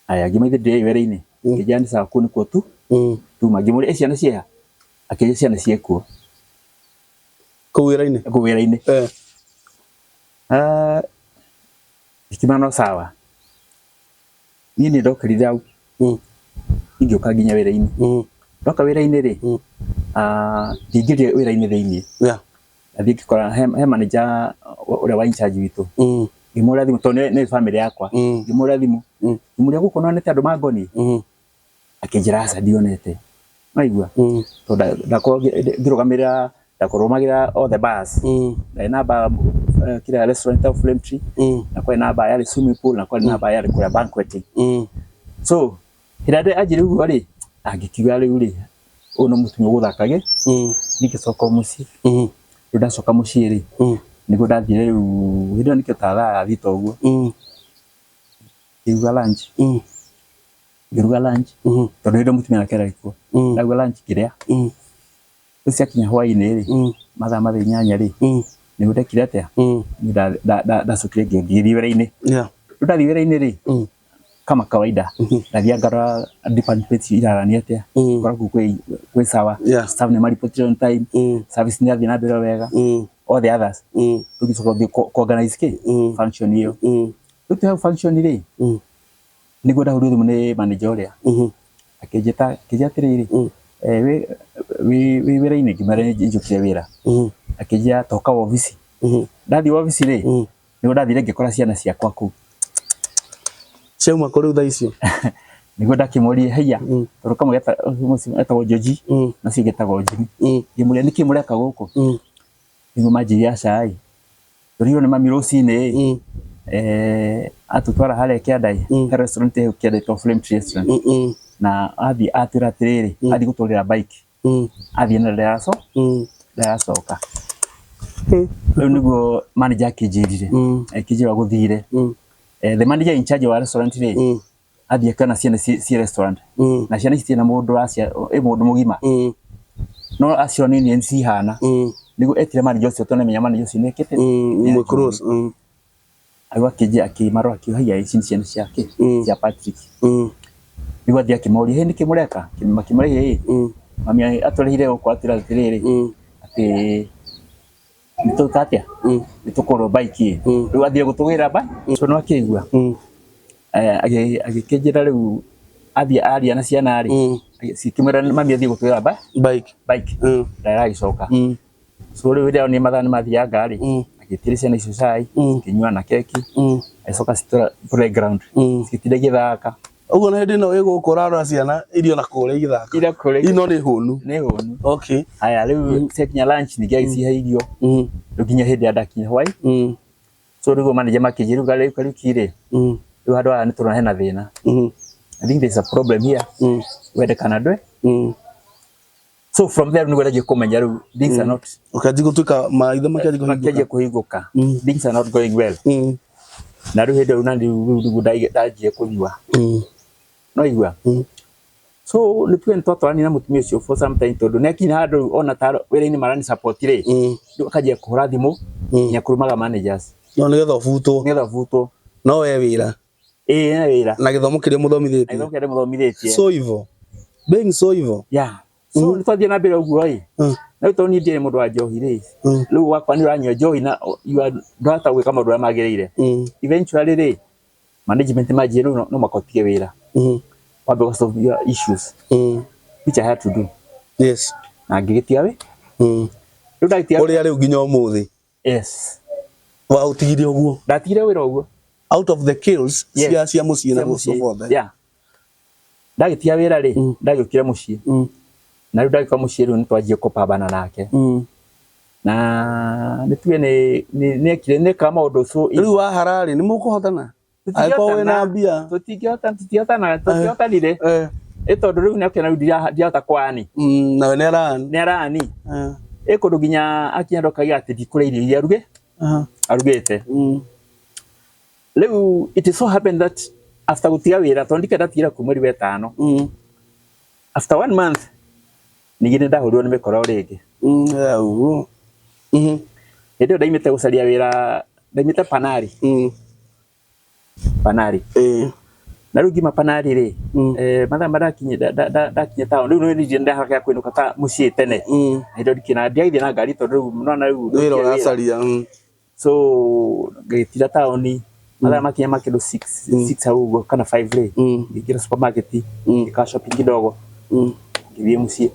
Aya, ngĩmũria ndĩrĩ wĩra-inĩ. Akĩnjĩra nĩ sawa, kũu nĩkuo tu tuma. Ngĩmũria, "Ĩ ciana ciĩha?" Akĩnjĩra ciana ciĩkuo. Kũu wĩra-inĩ? Kũu wĩra-inĩ. Ah, ngĩkĩmera no sawa. Niĩ nĩ ndokĩrire hau, ingĩũka nginya wĩra-inĩ. Ndoka wĩra-inĩ rĩ, ah, ndingĩrire wĩra-inĩ thĩiniĩ. Ndathiĩ ngĩkora he manager ũrĩa wa in charge witũ. Ngĩmũhũrĩra thimũ tondũ nĩ family yakwa. Ngĩmũhũrĩra thimũ. Ngĩmũria, "Gũkũ nĩwonete andũ mangoniĩ?" Akĩnjĩra aca, ndionete. Waigua? Tondũ ndakorwo ngĩrũgamĩrĩra, ndakũrũmagĩrĩra all the bars. Ndarĩ na bar, kĩrĩa restaurant of Flame Tree, na kwarĩ na bar yarĩ swimming pool, na kwarĩ na bar yarĩ kũrĩa banqueting. So hĩndĩ ĩrĩa anjĩrire ũguo rĩ, angĩkiuga rĩu rĩ, ũyũ nĩ mũtumia ũgũthakage. Ningĩcoka mũciĩ. Rĩu ndacoka mũciĩ rĩ, nĩguo ndathire rĩu hĩndĩ ĩyo nĩkĩo ta thaa 6 ũguo. Ngĩruga lunch. Ngĩruga lunch. Tondũ hĩndĩ ĩyo mũtumia nake ararĩ kuo. Ndaruga lunch ngĩrĩa. Rĩu ciakinya hwaĩ-inĩ rĩ, mathaa ma thaa 8 rĩ, nĩguo ndekire atĩa? Niĩ ndacokire ngĩthiĩ wĩra-inĩ. Rĩu ndathiĩ wĩra-inĩ rĩ, kama kawaida, ndathiĩ ngarora department irarania atĩa, ngora kũu kwĩ sawa, staff nĩ maripotire on time, service nĩ ĩrathiĩ na mbere wega, all the others. Rĩu ngĩcoka gũthiĩ ku organize kĩ function ĩyo. Rĩu twĩ hau function rĩ, nĩguo ndahũrirwo thimũ nĩ manager ũrĩa, akĩnjĩta, akĩnjĩra atĩrĩrĩ, wĩ wĩra-inĩ? Ngĩmwĩra njũkire wĩra. Akĩnjĩra toka wobici. Ndathiĩ wobici rĩ, nĩguo ndathire ngĩkora ciana ciakwa kũu. Ciauma kũ rĩu thaa icio? Nĩguo ndakĩmũririe, haiya, tondũ kamwe getagwo Njoji, na ũcio ũngĩ etagwo Jimmy. Ngĩmũria, "Nĩkĩ mũreka gũkũ?" Nĩguo manjĩrire aca ĩ, tũrigirwo nĩ mami rũcinĩ ĩ, atũtwara harĩa kĩanda ĩ, he restaurant ĩ kĩanda ĩtagwo Flame Tree Restaurant, na athiĩ atwĩra atĩrĩrĩ, athiĩ gũtwarĩra bike, athiĩ na ndaracoka. Rĩu nĩguo manager akĩnjĩrire, akĩnjĩra gũthire. The manager in charge wa restaurant rĩ, athiĩ akĩona ciana ci restaurant, na ciana ici citirĩ na mũndũ wacia, ĩ mũndũ mũgima, no acio nini cihana. Nĩguo etire manager ũcio, tondũ nĩamenya manager ũcio nĩekĩte Mwe close. Rĩu akĩnjĩra, akĩmarora, akiuga, "Haiya, ici nĩ ciana ciake, cia Patrick." Nĩguo athiĩ akĩmoria, "Hĩ, nĩkĩ mũreka?" Makĩmwĩra, "Hĩ, mami atũrehire gũkũ atwĩra atĩrĩrĩ, atĩ nĩtũka atĩa, nĩtũkũgũrwo bike." Rĩu athiĩ gũtũgĩra ba so no akĩigua. Agĩkĩnjĩra rĩu athiĩ aria na ciana rĩ, cikĩmwĩra mami athiĩ gũtũgĩra ba Bike. Bike na ĩragĩcoka. So rĩu rĩrĩa onire mathaa nĩmathianga rĩ, agĩtĩria ciana icio cai, cikĩnyua na keki, agĩcoka citwara playground, cigĩtinda igĩthaka. Ũguo na hĩndĩ ĩno ĩgũkũ ũrarora ciana irio na kũrĩa igĩthaka. Iria kũrĩa. Ino nĩ hũnu. Nĩ hũnu. Okay. Haya, rĩu ciakinya lunch ningĩ agĩcihe irio, rĩu nginya hĩndĩ ya ndakinya hwai. So rĩu manager makĩnjĩra, rĩu rĩu Kariuki rĩ, rĩu handũ haha nĩtũrona hena thĩna. I think there's a problem here. Wendekana ndwe. So from there nĩguo ndanjia kũmenya rĩu things are not Ũkĩanjia gũtuĩka maitho makĩanjia kũhingũka. Makĩanjia kũhingũka. Things are not going well. Na rĩu hĩndĩ ĩyo na rĩu nĩguo ndanjia kũnyua. No igua. So nĩ tuge nĩ twatwaranire na mũtumia ũcio for some time, tondũ nĩ akinya handũ rĩu ona ta wĩra-inĩ marani support rĩ, rĩu akanjia kũhũra thimũ nginya kũrumaga managers. No nĩgetha ũbutwo. Nĩgetha butwo. No we wĩra. Ĩĩ, na wĩra. Na gĩthomo kĩrĩa mũthomithĩtie. Na gĩthomo kĩrĩa mũthomithĩtie. So evil. Being so evil. Yeah. So nĩ twathiĩ na mbere ũguo ĩ. Na rĩu tondũ niĩ ndiarĩ mũndũ wa njohi rĩ, rĩu wakwa nĩ ũranyua njohi na you are ndũrahota gwĩka maũndũ marĩa magĩrĩire. Eventually rĩ, management manjie rĩu no mũhaka ũtige wĩra. Why? Because of your issues, which I had to do. Na ngĩgĩtiga wĩ. Rĩu ndagĩtiga. Ũrĩa rĩu nginya ũmũthĩ. Yes. Waũtigire ũguo. Ndatigire wĩra ũguo. Out of the chaos Yes. cia mũciĩ na Cia mũciĩ. so forth. Yeah. Ndagĩtiga wĩra rĩ, ndagĩũkire mũciĩ. Na rĩu ndagĩũka mũciĩ, rĩu nĩtwanjie kũpambana nake. Na nĩ tuge nĩ ekire nĩ ekaga maũndũ so Rĩu wahara rĩ, nĩ mũkũhotana? Angĩkorwo wĩna mbia. Tũtingĩhotana, tũtingĩhotana, tũtingĩhotanire. Ĩ tondũ rĩu nĩakĩona rĩu ndirahota kwani. Nawe nĩ arani. Nĩ arani. Ĩ kũndũ nginya akinya ndokagia atĩ ndikũrĩa irio iria aruge arugĩte. Rĩu it so happened that after gũtiga wĩra, tondũ ndika ndatigire kuu mweri wa ĩtano, after one month ningĩ nĩ ndahũrirwo nĩ mĩkora o rĩngĩ. Yeah, ũguo. Hĩndĩ ĩyo ndaimĩte gũcaria wĩra, ndaimĩte Panari. Panari. Na rĩu ngiuma Panari rĩ, mathaa ma ndakinya town, rĩu nĩ niĩ ndaharakaga kũinũka ta mũciĩ tene. Hĩndĩ ĩyo ndikĩna ndiagĩthiĩ na ngari, tondũ rĩu nona rĩu Wĩra ndũkire wĩra. ũracaria. So ngĩgĩtira taũni mathaa makinya ma kĩndũ 6 hau ũguo kana 5 rĩ, ngĩingĩra supermarket, ngĩka shopping kidogo, ngĩthiĩ mũciĩ.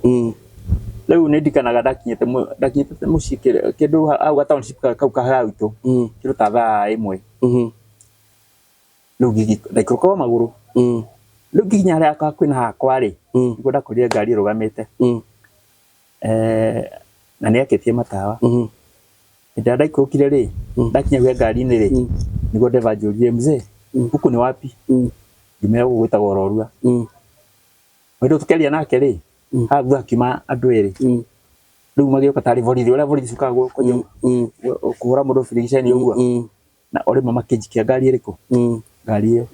Rĩu nĩ ndikanaga ndakinyĩte mũciĩ kĩndũ hau ga township kau ka haha gwitũ, kĩndũ ta thaa 1. Rĩu ndaikũrũka o magũrũ. Rĩu ngĩkinya harĩa hakuhĩ na hakwa rĩ, nĩguo ndakorire ngari ĩrũgamĩte. Na nĩ yakĩtie matawa. Hĩndĩ ĩrĩa ndaikũrũkire rĩ, ndakinya gwĩ ngari-inĩ rĩ, nĩguo ndereba anjũririe, "Mzee, huku ni wapi?" Ngĩmwĩra gũkũ gwĩtagwo Rorua. Hĩndĩ ĩyo tũkĩaria nake rĩ, haha thutha hakiuma andũ erĩ. Rĩu magĩũka tarĩ borithi, ũrĩa borithi ciũkaga kũhũra mũndũ birigiceni ũguo. Na o rĩmwe makĩnjikia ngari ĩrĩkũ? Ngari ĩyo.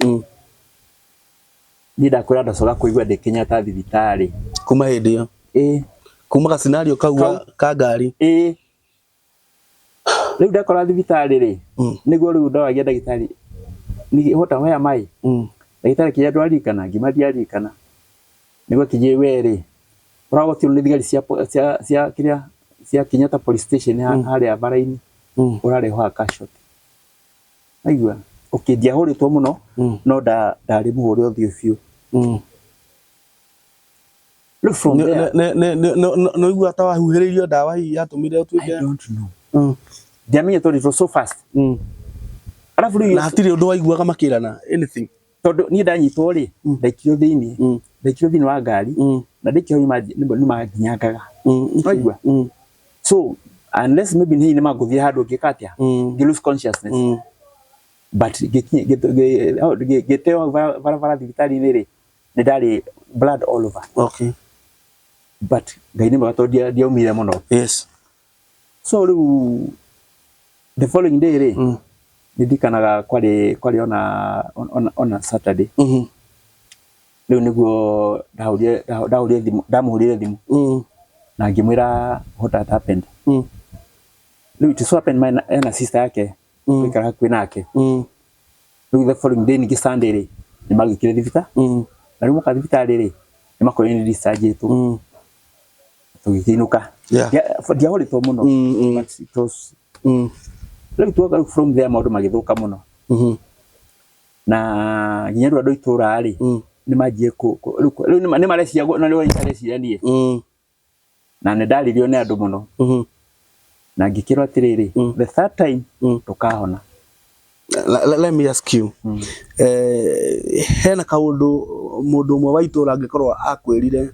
Niĩ ndakwĩra ndacoka kũigua ndĩ Kenyatta thibitarĩ. Kuma hĩndĩ ĩyo. Ĩĩ. Kuma ga scenario kau ka ngari. Ĩĩ. Rĩu ndakora thibitarĩ rĩ, nĩguo rĩu ndoragia ndagĩtarĩ, hota where am I? Ndagĩtarĩ akĩnjĩra, "Ndũraririkana?" Ngiuma, "Ndiaririkana." Nĩguo akĩnjĩra, "We rĩ, ũragotirwo nĩ thigari cia kĩrĩa cia Kenyatta police station harĩa bara-inĩ, ũrarehwo haha casualty." Waigua? Okay, ndiahũrĩtwo mũno, no ndarĩ mũhũre ũthiũ biũ. Rĩu from there Nĩ ũigua ta wahuhĩrĩirio ndawa hihi yatũmire I ũtuĩke. don't know. Ndiamenye tondũ it was so fast. Arabu rĩu Na hatirĩ ũndũ waiguaga makĩrana anything. Tondũ niĩ ndanyitwo rĩ, ndaikirio thĩinĩ, ndaikirio thĩinĩ wa ngari, na ndaikio hau nĩ manginyangaga. Waigua? So unless maybe hihi nĩ mangũthire handũ ngĩka atĩa, ngĩ lose consciousness. But ngĩteo hau barabara thibitarĩ-inĩ rĩ, nĩ ndarĩ blood all over. But Ngai nĩ mwega tondũ ndiaumire mũno. So rĩu The following day rĩ, nĩ ndikanaga kwarĩ ona Saturday. Rĩu nĩguo ndahũrire thimũ, ndamũhũrĩire thimũ na ngĩmwĩra what had happened. Rĩu it so happened ena sister yake tũikara hakuhĩ nake. Rĩu the following day ningĩ Sunday rĩ, nĩ magĩũkire thibitarĩ. Na rĩu moka thibitarĩ rĩ, nĩ makorire nĩ discharge-ĩtwo. Tũgĩkĩinũka. Ndiahũrĩtwo mũno. But it was rĩu tuoka rĩu from there maũndũ magĩthũka mũno. Na nginya rĩu andũ a itũũra rĩ, nĩ manjie rĩu nĩ mareciria na nĩ mareciria niĩ. Na nĩ ndaririo nĩ andũ mũno. Na ngĩkĩrwo atĩrĩrĩ, the third time ndũkahona. Let me ask you. Hena kaundu mundu umwe wa itura angikorwo akwirire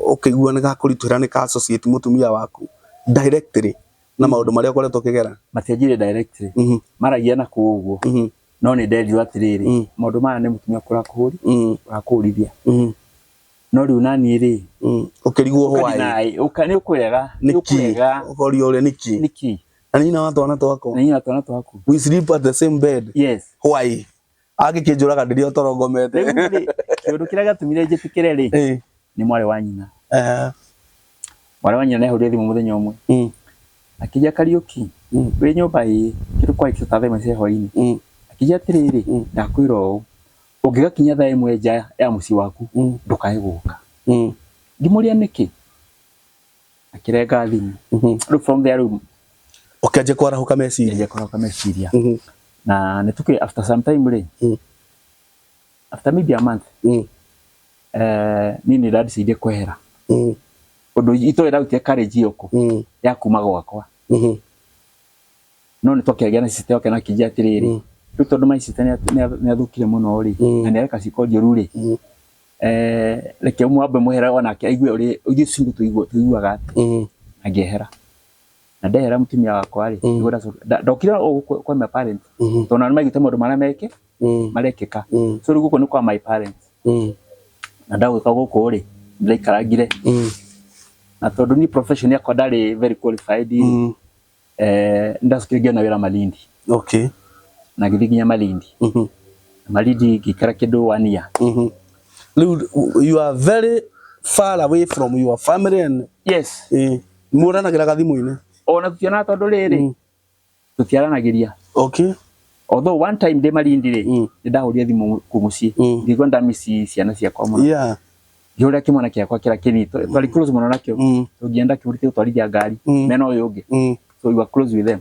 ukigua ni gakũritũhĩra nĩ ka associate mutumia waku directly na maundu maria ukoretwo ukigera? Matianjire directly. Maragia na kũu ũguo. No nĩ nderirwo atĩrĩrĩ, maũndũ maya nĩ mũtumia ũrakũhũrithia. No rĩu naniĩ rĩ, Ũkĩrigwo why? Nĩ ũkũrega, nĩ ũkũrega. Ũkorio ũrĩa nĩkĩ? Nĩkĩ? Na nyina wa twana twakwa. Na nyina wa twana twaku. We sleep at the same bed. Yes. Why? Angĩkĩnjũraga ndĩrĩ o toro ngomete. Rĩu rĩ, kĩũndũ kĩrĩa gĩatũmire njĩtĩkĩre rĩ, nĩ mwarĩ wa nyina. Mwarĩ wa nyina nĩ ahũrire thimũ mũthenya ũmwe. Akĩnjia Kariũki, wĩ nyũmba ĩĩ, kĩndũ kwa ta thaa 1 cia hwaĩ-inĩ. Akĩnjia atĩrĩrĩ, ndakwĩra ũũ, ũngĩgakinya thaa 1 nja ya mũciĩ waku, ndũkae gũka. Ngĩmũria nĩkĩ? Akĩrenga thimũ. Rĩu from there rĩu ũkĩanjia kwarahũka meciria. Ngĩanjia kwarahũka meciria. Na nĩ tukĩ after some time rĩ, after maybe a month, niĩ nĩ ndadecide kwehera. Ũndũ itoĩ ndarutire courage ĩyo kũ ya kuma gwakwa. No nĩ twakĩaria na sister yake na akĩnjĩra atĩrĩrĩ, rĩu tondũ my sister nĩ athũkire mũno rĩ, na nĩ areka ciĩko njũru rĩ, reke mwambe mwehere onake aigue ũrĩa ithuĩ single tũiguaga atĩa. Na ngĩehera. Na ndehera mũtumia wakwa rĩ, nĩguo ndokire o gũkũ kwa my parents. Tondũ nĩ maiguĩte maũndũ marĩa marekĩka. So rĩu gũkũ nĩ kwa my parents. Na ndagũka gũkũ rĩ, ndaikarangire. Na tondũ niĩ profession yakwa ndarĩ very qualified rĩ, ndacokire ngĩona wĩra Malindi. Na ngĩthiĩ nginya Malindi. Malindi ngĩikara kĩndũ 1 year. Rĩu you are very far away from your family and Yes. Muonanagĩra gathimũ-inĩ? Ona tũtionaga tondũ rĩrĩ, tũtiaranagĩria. Although one time ndĩ Malindi rĩ, nĩ ndahũrire thimũ kũu mũciĩ. Ngĩigua ndamiss ciana ciakwa mũno. Ngĩhũrĩra kĩmwana gĩakwa kĩrĩa kĩnini, twarĩ close mũno nakĩo. Tũngĩenda ndakĩhũrĩte gũtwarithia ngari, mena ũyũ ũngĩ. So we were close with them.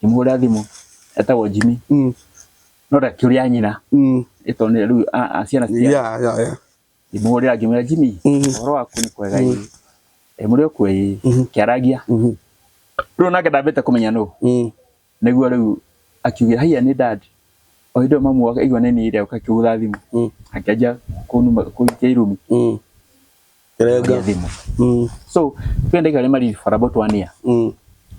Ngĩmũhũrĩra thimũ, etagwo Jimmy. No ndakĩũria nyina. Ĩtondũ nĩ rĩu ciana cia Ngĩmũhũrĩra ngĩmwĩra Jimmy, ũhoro waku nĩ kwega ĩĩ. Mũrĩ o kuo ĩĩ. Kĩaragia. Rĩu nake ndambĩte kũmenya nũ. Nĩguo rĩu akiuga haiya nĩ dad. O hĩndĩ ĩyo mamu wake aigua nĩ niĩ rĩ, akĩgũtha thimũ. Akĩanjia kũnuma kũikia irumi. Kĩrenga. Thimũ. So twende ndaikarire Malindi for about 1 year.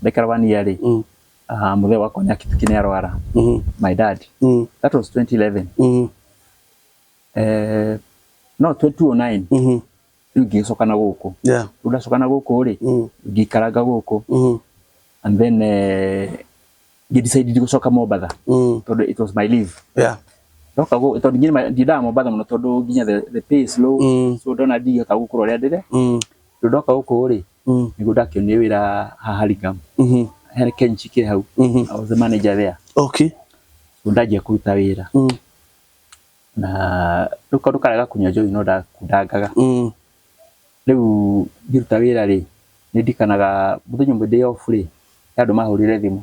Ndaikara 1 year rĩ, mũthee wakwa nĩ akĩtuki nĩ arwara. My dad. That was 2011. No 2009. Rĩu ngĩgĩcoka na gũkũ. Rĩu ndacoka na gũkũ rĩ, ngĩikaranga gũkũ. And then ngĩ-decide gũcoka Mombatha. Tondũ it was my leave. Ndoka gũkũ, tondũ nginya ndiendaga Mombatha mũno tondũ nginya the pay is low. So ndona ndingĩhota gũkũra ũrĩa ndĩre. Rĩu ndoka gũkũ rĩ, nĩguo ndakĩonire wĩra haha Hurlingham. He Kenchi kĩ hau. I was the manager there. So ndanjia kũruta wĩra. Na rĩu kaũndũ karĩa ga kũnyua njohi no ndakundangaga. Rĩu ngĩruta wĩra rĩ, nĩ ndirikanaga mũthenya ũmwe ndĩ off rĩ, he andũ mahũrire thimũ.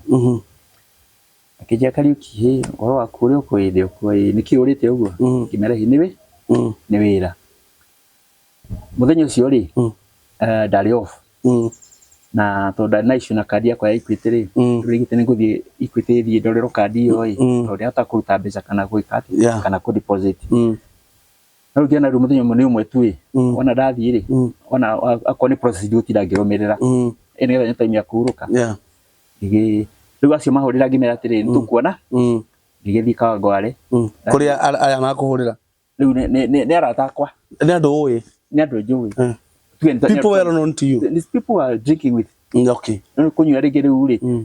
Akĩnjĩra Kariũki, hĩ, ũhoro waku ũrĩ o kuo ĩ, ndĩ o kuo ĩ, nĩkĩ ũrĩte ũguo? Ngĩmera hihi nĩ wĩra. Mũthenya ũcio rĩ, ndarĩ off. Na tondũ ndarĩ na issue na kandi yakwa ya Equity rĩ, rĩu ndaigĩte nĩ ngũthiĩ Equity thiĩ ndorerwo kandi ĩyo ĩ, tondũ ndĩrahota kũruta mbeca kana gwĩka atĩa, kana kũ deposit. No rĩu ngĩona rĩu mũthenya ũmwe nĩ ũmwe tu ĩ, wona ndathiĩ rĩ, wona akorwo nĩ process ndigũtinda ngĩrũmĩrĩra. Ĩ nĩgetha nyone time ya kũhurũka. Rĩu acio mahũrĩra ngĩmera atĩrĩrĩ, nĩ tũkuona, ngĩgĩthiĩ Kawangware. Kũrĩa aya makũhũrĩra? Rĩu nĩ arata akwa. Nĩ andũ ũĩ? Nĩ andũ njũĩ. People well known to you. These people are drinking with. No kũnyua rĩngĩ rĩu rĩ,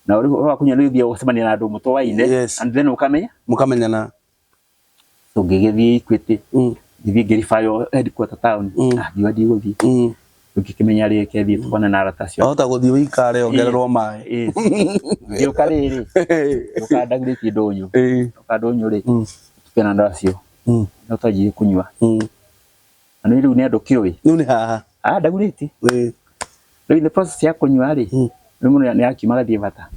Na ũrĩ wa kũnyua nĩ ũthiaga ũgacemania na andũ mũtoaine. Yes. And then ũkamenya. Mũkamenyana. So ngĩgĩthiĩ Equity. Ngĩthiĩ ngĩribayo headquarter town. Ah, ngiuga ndigũthiĩ. Ngĩkĩmenya rĩ ke thiĩ tukone na arata acio. Wahota gũthiĩ ũikare ongererwo maĩ. Yes. Ngĩũka rĩrĩ, ngĩũka ndagurĩtie ndũnyũ. Ngĩũka ndũnyũ rĩ, tukĩona andũ acio. No twanjirie kũnyua. Na nĩ rĩu nĩ andũ kĩũĩ. Rĩu nĩ haha. Ah, ndagurĩtie. Rĩu in the process ya kũnyua rĩ, rĩu mũndũ nĩ akiuma agathiĩ bata.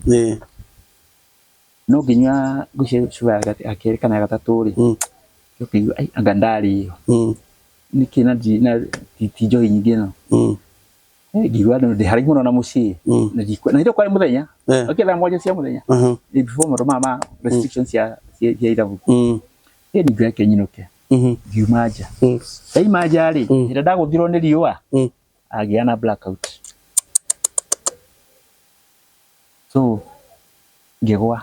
No ngĩnyua ngwĩciria cuba ya kerĩ kana ya gatatũ rĩ, ngĩigua ai anga ndarĩo. Nĩkĩ na na ti njohi nyingĩ ĩno. Ngĩigua ndĩ haraihu mũno na mũciĩ. Na na hĩndĩ ĩyo kwarĩ mũthenya. Okay, thaa 7 cia mũthenya. Ni before maũndũ maya ma restrictions cia cia irabu. Ningĩ reke nyinũke. Ngiuma nja. Ndaima nja rĩ, hĩndĩ ndagũthirwo nĩ riũa, agĩa na blackout. So ngĩgwa.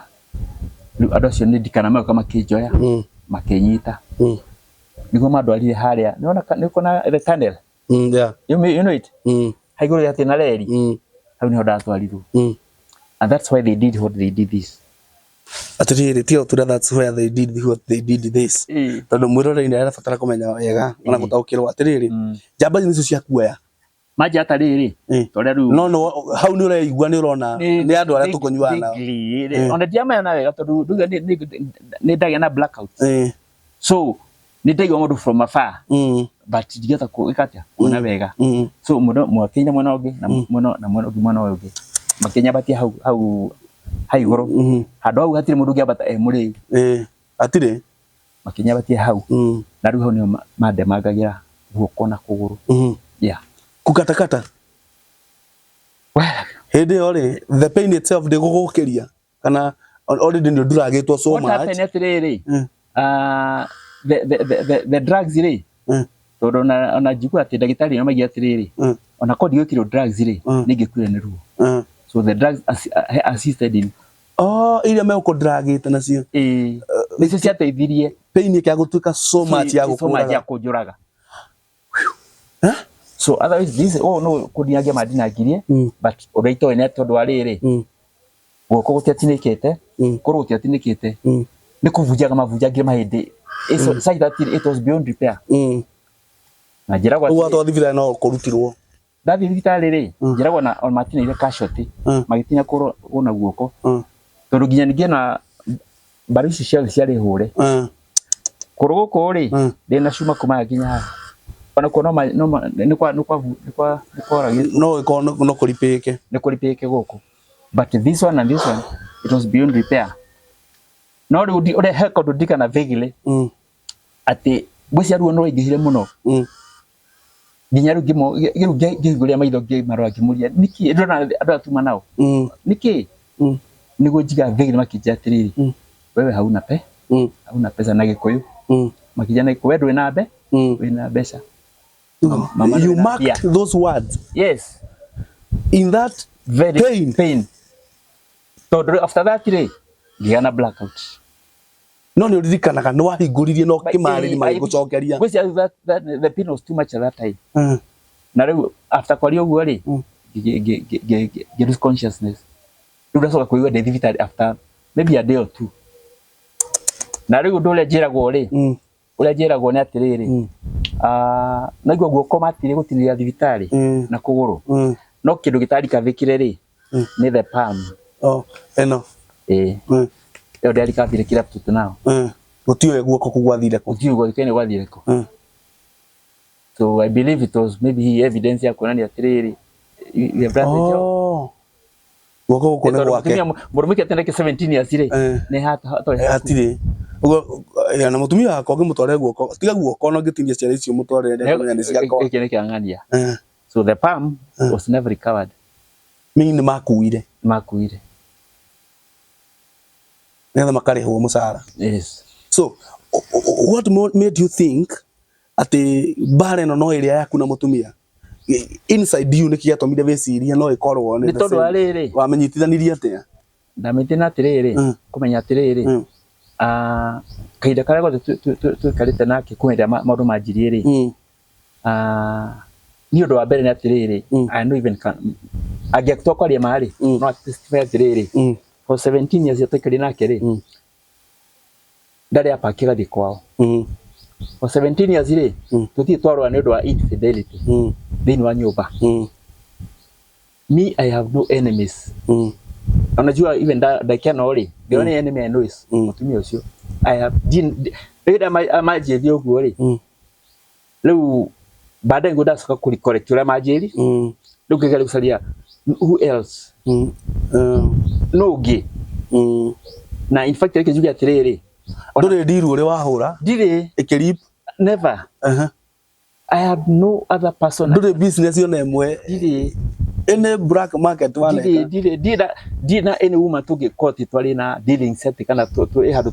Rĩu andũ acio nĩ ndikana magĩũka makĩnjoya, makĩnyita. Nĩguo mandwarire harĩa. Nĩwona nĩũkuona the tunnel? Yeah. You know it? Hau igũrũ hatirĩ na reri. Hau nĩho ndatwarirwo. And that's why they did what they did this. Atiriri, tiga gũtura that's where they did what they did this. Tondũ mwĩroreri nĩ arabatara kũmenya wega ona gũtaũkĩrwo atĩrĩrĩ, njamba icio nĩcio ciakuoya. Manjata rĩrĩ, tondũ rĩu No no hau nĩ ũreigua nĩ ũrona nĩ andũ arĩa tũkũnyuaga nao. Ona ndiamenya wega tondũ nduga nĩ ndagĩa na blackout. So nĩ ndaigua mũndũ from afar. But ndingĩhota gwĩka atĩa kuona wega. So mũndũ mwakinya mwena ũngĩ na mwena na mwena ũngĩ mwena ũyũ ũngĩ. Makĩnyambatia hau hau hau igũrũ. Handũ hau hatirĩ mũndũ ũngĩambata e mũrĩu. Hatirĩ. Makĩnyambatia hau. Na rĩu hau nĩho mandemangagĩra guoko na kũgũrũ. Yeah. Kũkatakata. Well, hĩndĩ ĩyo rĩ, the pain itself ndĩgũgũkĩria kana already nĩ ũnduragĩtwo so what much. happened atĩrĩrĩ, the drugs rĩ, tondũ ona njigua atĩ ndagĩtarĩ nĩ maigire atĩrĩrĩ, ona korwo ndigwĩkĩrwo drugs rĩ, nĩ ingĩkuire nĩ ruo. So the drugs assisted in. Oh, iria megũkũndragĩte nacio. Nĩcio ciateithirie. Pain ĩkĩaga gũtuĩka so much ya So much ya gũkũraga. kũnjũraga. So otherwise this, oh no, kũndinangia mandinangirie, but ũrĩa itoĩ nĩ tondũ wa rĩrĩ, guoko gũtiatinĩkĩte, kũgũrũ gũtiatinĩkĩte, nĩ kũbunjanga mabunjangire mahĩndĩ. It's such that it was beyond repair. Na njĩragwo Ũguo atĩrĩ, watwarwo thibitarĩ no kũrutirwo. Ndathiĩ thibitarĩ rĩ, njĩragwo ona matinĩire casualty, magĩtinia kũgũrũ na guoko. Tondũ nginya ningĩ ona mbaru ici ciothe ciarĩ hũre. Kũgũrũ gũkũ rĩ, ndĩna cuma kuma nginya haha. Ona kuo no nĩ kwa nĩ kwa nĩ kwa nĩ kworagĩtwo. No ĩkorwo no kũripĩke. Nĩ kũripĩke gũkũ. But this one and this one, it was beyond repair. No rĩu ũrĩa he kaũndũ ndirikana vaguely, atĩ ngwĩciria ruo no rwaingĩhire mũno. Nginya rĩu rĩu ngĩhingũria maitho ngĩmarora ngĩmũria nĩkĩ ndĩrona andũ aya tuma nao. Nĩkĩ? Nĩguo njiga vaguely makĩnjĩra atĩrĩrĩ, wewe hauna pe, hauna pesa na Gĩkũyũ. Makĩnjĩra na Gĩkũyũ, we ndũrĩ na mbe, wĩna mbeca. Mama You ndũrĩ na marked mbia. those words. Yes. In that very pain. Pain. Tondũ after that rĩ, ngĩgĩa na blackout. No nĩ ũririkanaga nĩ wahingũririe no kĩmarĩri magĩgũcokeria. Ngwĩciria that the pain was too much at that time. Na rĩu after kwaria ũguo rĩ, ngĩ lose consciousness. Rĩu ndacoka kũigua ndĩ thibitarĩ after maybe a day or two. Na rĩu ũndũ ũrĩa njĩragwo rĩ, ũrĩa njĩragwo nĩ atĩrĩrĩ, naigua guoko matirĩ gũtinĩria thibitarĩ na kũgũrũ. No kĩndũ gĩtarikathĩkire rĩ, nĩ the palm. Oh, ĩno. Ĩyo ndĩarikathĩkire up to now. Gũtiũĩ guoko kũu gwathire kũ. Gũtiũĩ guoko gwathire kũ. So I believe it was maybe evidence ya kuonania atĩrĩrĩ, the brother Joe. Oh. Guoko gũkũ nĩ gwake. Mũndũ mũike atendeke 17 years rĩ, nĩ hatirĩ. Ũguo na mũtumia wakwa ũngĩmũtwarĩra guoko, tiga guoko ona ũngĩtinia ciara icio ũmũtwarĩre ndekũmenya nĩ ciakwa. Gĩkĩ nĩ kĩa ng'ania. So the palm was never recovered. Meaning nĩ makuire. Makuire. Nĩgetha makarĩhwo mũcara. Yes. So what made you think atĩ mbara ĩno no ĩrĩa yaku na mũtumia? Inside you nĩkĩ gĩatũmire wĩcirie no ĩkorwo nĩ tondũ wa rĩrĩ. Wamenyitithanirie atĩa? Ndamĩtĩ atĩrĩrĩ, kũmenya atĩrĩrĩ, kahinda karĩa gothe tũikarĩte nake kuma hĩndĩ ĩrĩa maũndũ manjirie rĩ, niĩ ũndũ wa mbere nĩ atĩrĩrĩ, I know even Angĩtua kwaria ma rĩ, no testify atĩrĩrĩ, for 17 years tũikarire nake rĩ, ndarĩ apaki gathiĩ kwao. For 17 years rĩ, tũtirĩ twarũa nĩ ũndũ wa infidelity thĩinĩ wa nyũmba. Me, I have no enemies. Unajua even ndagĩka ĩno rĩ, the only enemy I know is mũtumia ũcio. I have rĩrĩa manjĩrie ũguo rĩ, rĩu baadaye nĩguo ndacoka kũ correct ũrĩa manjĩri, rĩu ngĩgeria gũcaria who else, nũ ũngĩ. Na in fact reke njuge atĩrĩrĩ, Ndũrĩ ndiru ũrĩ wahũra ndirĩ. Ĩkĩrip? Never. I have no other person. Ndũrĩ business ona ĩmwe? Ndirĩ. Any black market waneka? Ndirĩ, ndirĩ, ndirĩ na any woman tũngĩkorwo atĩ twarĩ na dealings atĩ kana ĩ handũ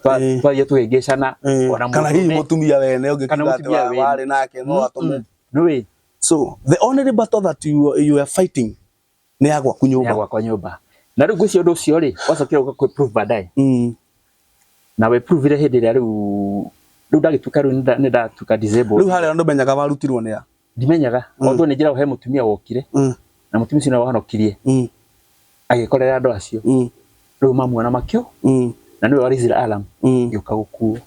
twathiĩ tũgĩngĩcana ona Kana hihi mũndũrũme. Mũtumia wene Kana ũngĩkiuga atĩ mũtumia wene. Warĩ nake no atũme? Nĩũĩ. So the only battle that you are fighting nĩ ya gwaku ya nyũmba. Gwakwa nyũmba. Na rĩu ngwĩciria ũndũ ũcio rĩ, wacokire ũka kwĩ prove baadaye, na we prove hĩndĩ ĩrĩa rĩu ndagĩtuĩka rĩu nĩ ndatuĩka disabled. Rĩu harĩa ndũmenyaga warutirwo nĩ a? Ndimenyaga, although nĩ njĩragwo he mũtumia wokire, na mũtumia ũcio nĩwe wahonokirie, agĩkorera andũ acio, rĩu mamuona makĩo, na nĩwe warizire alarm, gĩũka gũkuo.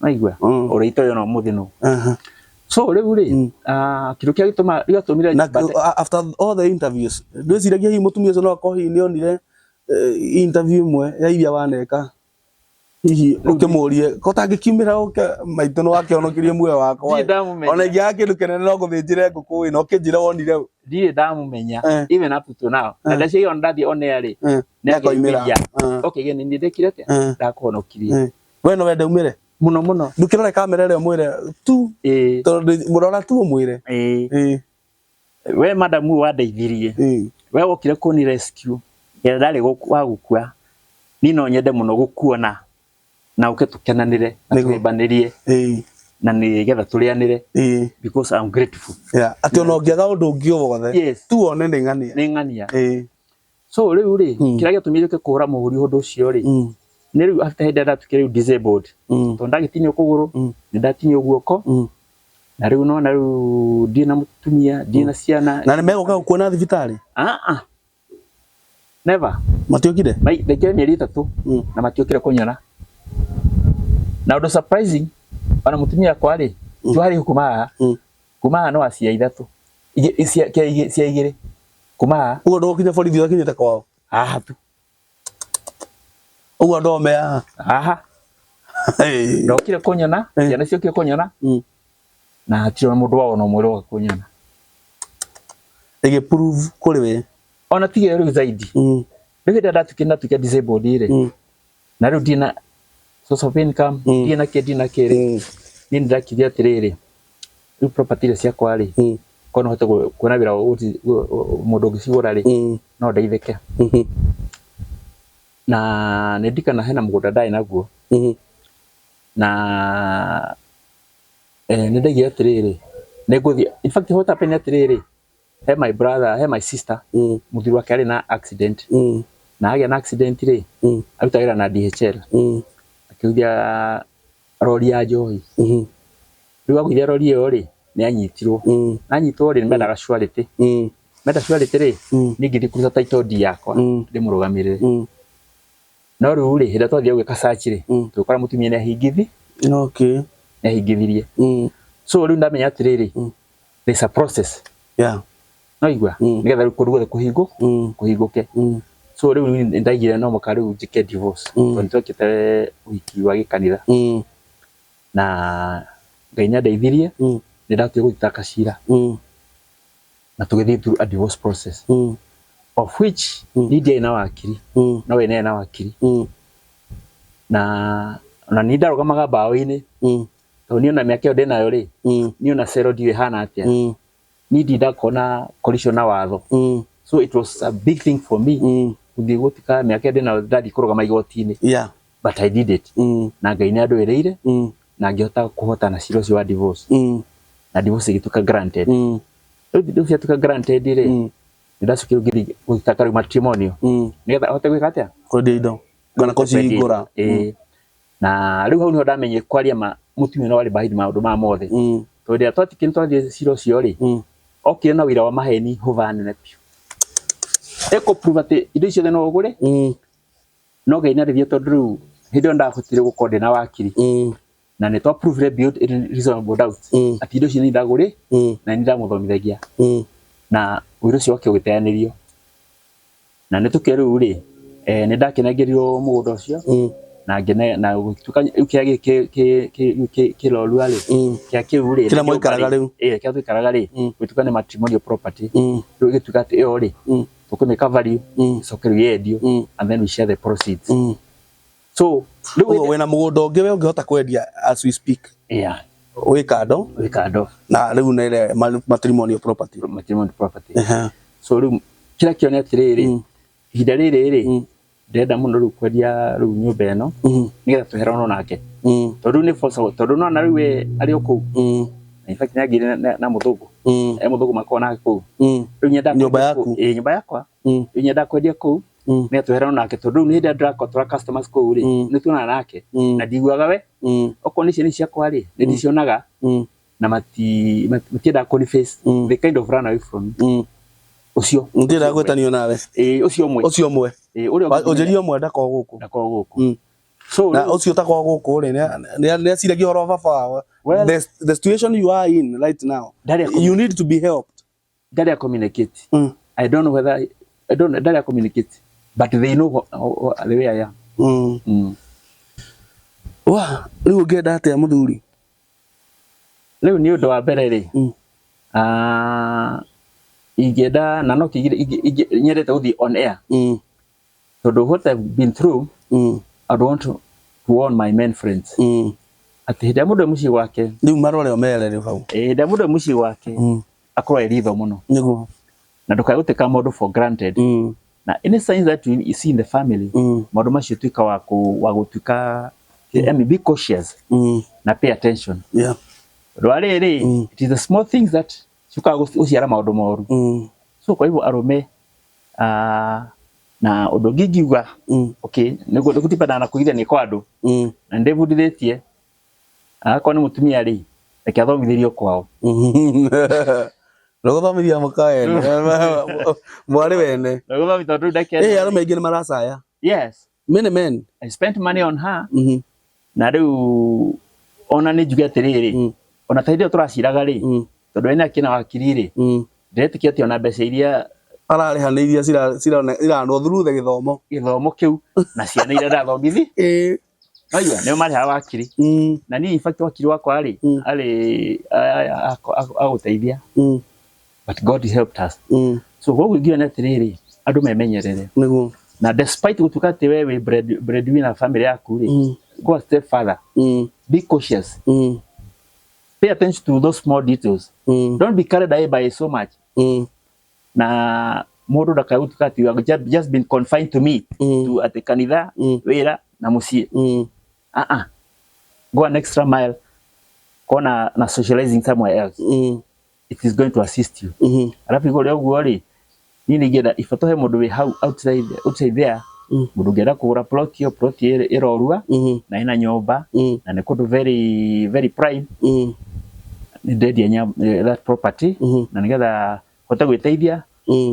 Naigua ũrĩa itoĩ ona ũmũthĩ no. So rĩu rĩ, kĩndũ kĩrĩa gĩtũma gĩatũmire Na after all the interviews, ndwĩciragia hihi mũtumia ũcio no akorwo hihi nĩonire interview ĩmwe ya iria waneka, hihi ũkĩmũrie ko tangĩkiumĩra ũke maitũ nĩ wakĩhonokirie muoyo wakwa? Ndirĩ ndamũmenya. Ona ingĩaga kĩndũ kĩnene no ngũthĩnjĩre ngũkũ ĩ, na ũkĩnjĩre wonire ũ. Ndirĩ ndamũmenya, even up to now. Na ndaciria ona ndathiĩ on air rĩ, nĩakoimĩra. nĩakeyumĩria. Okay, gĩ nĩ ndekire atĩa, ndakũhonokirie. We no wende umĩre? Mũno mũno. Ndũkĩrore kamera ĩrĩa ũmwĩre tu, tondũ mũrora tu ũmwĩre. We madamu wandeithirie, we wokire kũni rescue ĩrĩa ndarĩ wa gũkua, niĩ no nyende mũno gũkuona na ũke tũkenanĩre na tũhĩmbanĩrie na nĩgetha tũrĩanĩre, because I'm grateful. Yeah. Atĩ ona ũngĩaga ũndũ ũngĩ o wothe, tu wone nĩ ng'ania. Nĩ ng'ania. So rĩu rĩ, kĩrĩa gĩatũmire njũke kũhũra mũhũri ũndũ ũcio rĩ, nĩ rĩu after hĩndĩ ĩrĩa ndatuĩkire rĩu disabled, tondũ ndagĩtinio kũgũrũ, nĩ ndatinio guoko, na rĩu nona rĩu ndirĩ na mũtumia, ndirĩ na ciana. Na nĩ megũka gũkuona thibitarĩ? Ah ah, never. Matiokire? Ndaikire mĩeri 3 na matiokire kũnyona. Na ũndũ surprising, ona mũtumia wakwa rĩ, twarĩ kuma haha, kuma haha no acia ithatũ, cia igĩrĩ kuma haha. Ũguo ndũgũkinya borithi ũtakinyĩte kwao? Haha tu. Ũguo andũ me haha? Haha. Ndokire kũnyona, ciana ciokire kũnyona, na hatirĩ ona mũndũ wao ona ũmwe ũroka kũnyona. Ĩgĩ prove kũrĩ we. Ona tige rĩu zaidi, rĩu hĩndĩ ĩrĩa ndatuĩkire ndatuĩka disabled rĩ, na rĩu ndirĩ na source of income, ndirĩ na kĩ, ndirĩ na kĩ rĩ, niĩ nĩ ndakirie atĩrĩrĩ, rĩu property iria ciakwa rĩ, korwo no hote kuona wĩra wa mũndũ ũngĩcigũra rĩ, no ndeithĩke. Na nĩ ndikana hena mũgũnda ndarĩ naguo, na nĩ ndaigire atĩrĩrĩ, nĩ ngũthiĩ. In fact, what happened nĩ atĩrĩrĩ, he my brother, he my sister, mũthuri wake arĩ na accident, na agĩa na accident rĩ, aruta wĩra na DHL, akĩgũithia rori ya njohi. Rĩu agũithia rori ĩyo rĩ, nĩ anyitirwo. Anyitwo rĩ, nĩ mendaga surety. Menda surety rĩ, niĩ ngĩthiĩ kũruta title deed yakwa ndĩmũrũgamĩrĩre. No rĩu rĩ, hĩndĩ ĩrĩa twathire gwĩka search rĩ, tũgĩkora mũtumia nĩ ahingithi nĩ ahingithirie. So rĩu ndamenya atĩrĩrĩ, there's a process. No igua, nĩgetha rĩu kũndũ guothe kũhingũ kũhingũke. So rĩu nĩ ndaigire no mũka rĩu njĩke divorce, tondũ nĩ twekĩte ũhiki wa gĩkanitha, na Ngai nĩ andeithirie, nĩ ndahotire gũthitanga cira, na tũgĩthiĩ through a divorce process, of which niĩ ndiarĩ na wakiri, no we nĩarĩ na wakiri, na niĩ ndarũgamaga mbaũ-inĩ, tondũ niĩ ona mĩaka ĩyo ndĩnayo rĩ, niĩ ona cero ndiũĩ hana atĩa. Niĩ ndindakorwo na collision na watho. So it was a big thing for me gũthiĩ gũtuĩka mĩaka ĩyo ndĩnayo ndathiĩ kũrũgama igoti-inĩ, but I did it, na Ngai nĩ andũĩrĩire, na ngĩhota kũhotana cira ũcio wa divorce, na divorce ĩgĩtuĩka granted. Rĩu divorce yatuĩka granted rĩ, nĩ ndacokire ngĩthiĩ gũthitanga rĩu matrimonial, nĩgetha ahote gwĩka atĩa? Kwendia indo kana kũcihingũra. Ĩĩ. Na rĩu hau nĩho ndamenyire kwaria ma mũtumia no warĩ behind maũndũ maya mothe, tondũ rĩrĩa twatikie twathiĩ cira ũcio rĩ, Okire na wĩra wa maheni hũva nene biũ. Ĩkũ prove atĩ indo icio ciothe no ũgũre no Ngai nĩarĩthie tondũ rĩu hĩndĩ ĩyo ndahotire gũkorwo ndĩna wakiri na nĩ twa prove beyond any reasonable doubt atĩ indo icio nĩ ndagũrĩ na nĩ ndamũthomithagia na wĩra ũcio wake ũgĩteanĩrio na nĩ tũkĩo rĩu rĩ nĩ ndakĩnengerirwo mũgũnda ũcio na ngĩne na gũtuĩka rĩu kĩrĩa kĩrorua rĩ kĩa kĩu rĩ Kĩrĩa mwaikaraga rĩu. Kĩrĩa tũikaraga rĩ gũtuĩka nĩ matrimonial property rĩu ĩgĩtuĩka atĩ ĩyo rĩ tũkũmĩka value ĩcoke rĩu yendio and then we share the proceeds so rĩu Ũguo wĩna mũgũnda ũngĩ we ũngĩhota kwendia as we speak yeah wĩ kando wĩ kando na rĩu nĩ ĩrĩa matrimonial property. Matrimonial property. So rĩu kĩrĩa kĩone atĩrĩrĩ ihinda rĩrĩ rĩ ndĩrenda mũno rĩu kwendia rĩu nyũmba ĩno nĩgetha tweheranwo nake tondũ rĩu nĩ force tondũ nona rĩu we arĩ o kũu in fact nĩangĩire na mũthũngũ e mũthũngũ makoragwo nake kũu rĩu nyendaga Nyũmba kwendia yaku? kũu. Ĩĩ, nyũmba yakwa rĩu nyendaga kwendia kũu nĩgetha tweheranwo nake tondũ rĩu nĩ hĩndĩ ĩrĩa ndĩratwara customers kũu rĩ nĩ tuonana nake na ndiguaga we okorwo nĩ ciana ciakwa rĩ nĩ ndicionaga na matiendaga kũni face they kind of run away from me ũcio Ndiendaga gwĩtanio nawe. Ĩĩ, ũcio ũmwe. Ũcio ũmwe. Ĩĩ, ũrĩa ũngĩ Ũnjĩrie ũmwe ndakoragwo gũkũ. Ndakoragwo gũkũ. So Na ũcio ũtakoragwo gũkũ rĩ nĩ aciragia ũhoro wa baba wao. Well, The situation you are in right now, you need to be helped. Ndarĩ a communicate. I don't know whether I don't ndarĩ a communicate but they know the way I am. Wa, rĩu ũngĩenda atĩa mũthuri? Rĩu nĩ ũndũ wa mbere rĩ ingĩenda na no kĩgire nyendete gũthiĩ on air tondũ what I've been through I don't want to warn my men friends atĩ hĩndĩ ĩrĩa mũndũ e mũciĩ gwake Rĩu marore ũmere rĩu hau. Hĩndĩ ĩrĩa mũndũ e mũciĩ gwake akorwo e ritho mũno Nĩguo. Na ndũkae gũtĩka maũndũ for granted na any signs that you see in the family maũndũ macio tuĩka wa gũtuĩka I mean, be cautious na pay attention tondũ wa rĩrĩ it is the small things that ciũkaga gũciara maũndũ moru so kwa hivyo arũme na ũndũ ũngĩ ingiuga okay nĩ gũtipendaga na kũgithania kwa andũ na nĩndĩbundithĩtie akorwo nĩ mũtumia rĩ reke athomithĩrio kwao. Ndũgũthomithia mũka wene mwarĩ wene. Ndũgũthomithia tondũ ndeke. Arũme aingĩ nĩ maracaya. Yes. Many men. I spent money on her. Na rĩu ona nĩ njuge atĩrĩrĩ ona ta hĩndĩ ĩyo tũraciraga rĩ tondũ we nĩ akĩna wakiri rĩ ndĩretĩkia atĩ ona mbeca iria ararĩha nĩ iria ciranwo through the gĩthomo. Gĩthomo kĩu na ciana iria ndathomithi. Waigua nĩo marĩhaga wakiri. Na niĩ in fact wakiri wakwa rĩ arĩ agũteithia but God helped us. So koguo ingiuga nĩ atĩrĩrĩ andũ memenyerere. Nĩguo. Na despite gũtuĩka atĩ we wĩ breadwinner family yaku rĩ go a step further. Be cautious. Pay attention to those small details. Don't be carried away by so much. Na mũndũ ndakae gũtuĩka atĩ you have just been confined to me to atĩ kanitha wĩra na mũciĩ. Go an extra mile kona na socializing somewhere else. It is going to assist you. Alafu igũrũ rĩa ũguo rĩ niĩ nĩ ingĩenda ibata he mũndũ wĩ hau outside there mũndũ ũngĩenda kũgũra plot ĩyo plot ĩrorua na ĩna nyũmba na nĩ kũndũ very very prime nĩ ndendia that property na nĩgetha hote gwĩteithia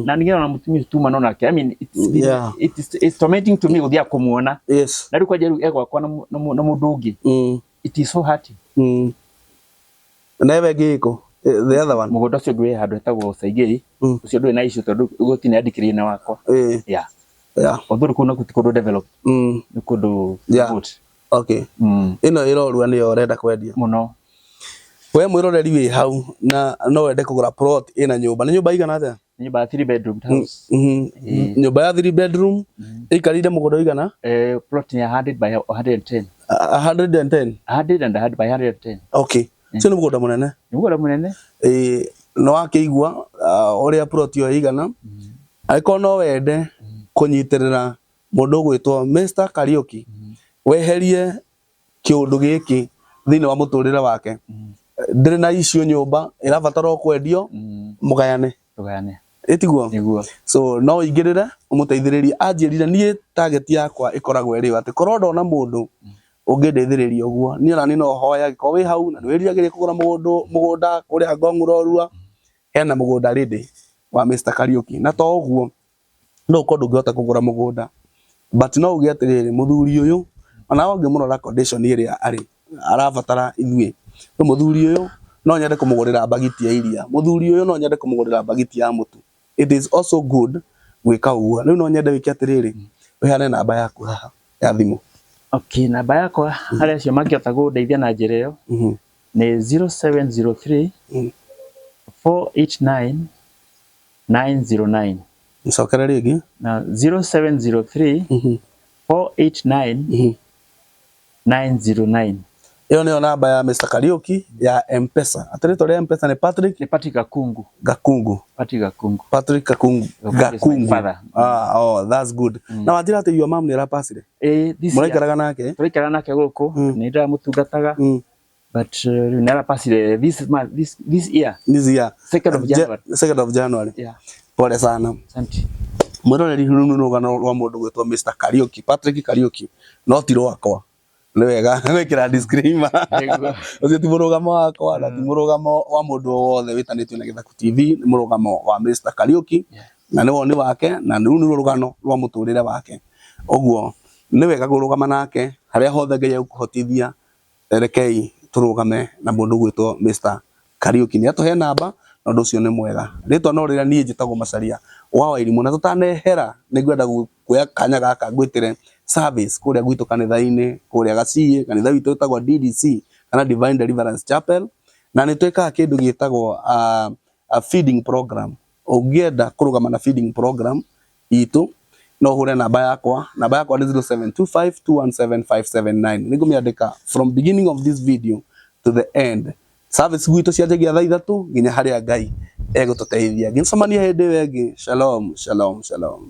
na nĩgetha ona mũtumia ũcio tuma no nake I mean it's tormenting to me gũthiaga kũmuona na rĩu kwanja rĩu egwakwa na mũndũ ũngĩ it is so hurting. Na ĩyo ĩngĩ ĩkũ? The other one. Mũgũnda ũcio ũngĩ wĩ handũ hetagwo Saigei ũcio ndũrĩ na issue tondũ igoti nĩ yandĩkĩrĩire na wakwa. Yeah. Although kũu nakuo ti kũndũ developed nĩ kũndũ remote. Okay. Ĩno ĩrorua nĩyo ũrenda kwendia. Mũno. We mwĩroreri wĩ hau na no wende kũgũra plot ĩna nyũmba. Nĩ nyũmba igana atĩa? Nyũmba ya 3 bedroom house. Nyũmba ya 3 bedroom ĩikarĩire mũgũnda ũigana? Plot ni 100 by 110. 110? 100 and 100 by 110. Okay. Ũcio nĩ mũgũnda mũnene. Nĩ mũgũnda mũnene. Nĩ wakĩigua ũrĩa plot ĩyo ĩigana. Angĩkorwo no wende kũnyitĩrĩra mũndũ ũgwĩtwo Mr. Kariuki weherie kĩũndũ gĩkĩ thĩinĩ wa mũtũrĩre wake. Ndĩrĩ na issue nyũmba ĩrabatara o kwendio mũgayane. Tũgayane. Ĩtiguo? Nĩguo. So no ũingĩrĩre ũmũteithĩrĩrie. Anjĩrire niĩ target yakwa ĩkoragwo ĩrĩ atĩ korwo ndona mũndũ ũngĩndeithĩrĩria ũguo niĩ ona niĩ no hoya angĩkorwo wĩ hau na nĩ wĩriragĩria kũgũra mũgũnda kũrĩa Ngong Rorua Hena mũgũnda ready wa Mr Kariuki. Na to ũguo, no ũkorwo ndũngĩhota kũgũra mũgũnda, but no uge atĩrĩrĩ, mũthuri ũyũ ona ũngĩmũrora condition ĩrĩa arĩ, arabatara ithuĩ. No mũthuri ũyũ no nyende kũmũgũrĩra mbagiti ya iria, mũthuri ũyũ no nyende kũmũgũrĩra mbagiti ya mũtu. It is also good gwĩka ũguo. Rĩu no nyende wĩke atĩrĩrĩ, ũheane namba yaku haha ya thimũ. Okay, namba yakwa harĩa acio mangĩhota gũndeithia na njĩra ĩyo nĩ 0703 489 909. Ncokere rĩngĩ. Na 0703 489 909. Ĩyo nĩyo namba ya Mr Kariuki ya M-Pesa. Atĩ rĩtwa rĩa M-Pesa nĩ Patrick Nĩ Patrick Gakungu. Gakungu. Patrick Gakungu. Patrick Gakungu. Gakungu is my Gakungu. father. Ah, oh, that's good. Na wanjĩra atĩ your mom nĩ arapacire? Eh, this year Mũraikaraga nake? Tũraikara nake gũkũ, nĩ ndĩramũtungataga, but rĩu nĩ arapacire this month, this year. This year. 2nd of January. 2nd of January. Yeah. Pole sana. Asante. Mwĩroreri, rũu nĩ rũgano rwa mũndũ gwĩtwo Mr Kariuki, Patrick Kariuki, no ti rwakwa. Nĩ wega gwĩkĩra disclaimer. Nĩguo. Ũcio ti mũrũgamo wakwa na ti mũrũgamo wa mũndũ o wothe wĩtanĩtio na Gĩthaku TV, nĩ mũrũgamo wa Mr Kariuki na nĩ woni wake, na rũu nĩ rũgano rwa mũtũrĩre wake. Ũguo nĩ wega kũrũgama nake harĩa hothe Ngai egũkũhotithia. Rekei tũrũgame na mũndũ gwĩtwo Mr Kariuki. Nĩ atũhe namba na ũndũ ũcio nĩ mwega. Rĩtwa no rĩrĩa, niĩ njĩtagwo Macaria wa Wairimũ, na tũtanehera nĩ ngwenda kuoya kanya gaka ngwĩtĩre service kũrĩa gwitũ kanitha-inĩ kũrĩa Gaciĩ. Kanitha witũ wĩtagwo DDC kana Divine Deliverance Chapel, na nĩ twĩkaga kĩndũ gĩtagwo a feeding program. Ũngĩenda kũrũgama na feeding program itũ, no ũhũre namba yakwa. Namba yakwa nĩ 0725217579. Nĩ ngũmĩandĩka from beginning of this video to the end. Service gwitũ cianjagia thaa 3 nginya harĩa Ngai egũtũteithia. Ngĩcemania hĩndĩ ĩyo ĩngĩ. Shalom, shalom, shalom.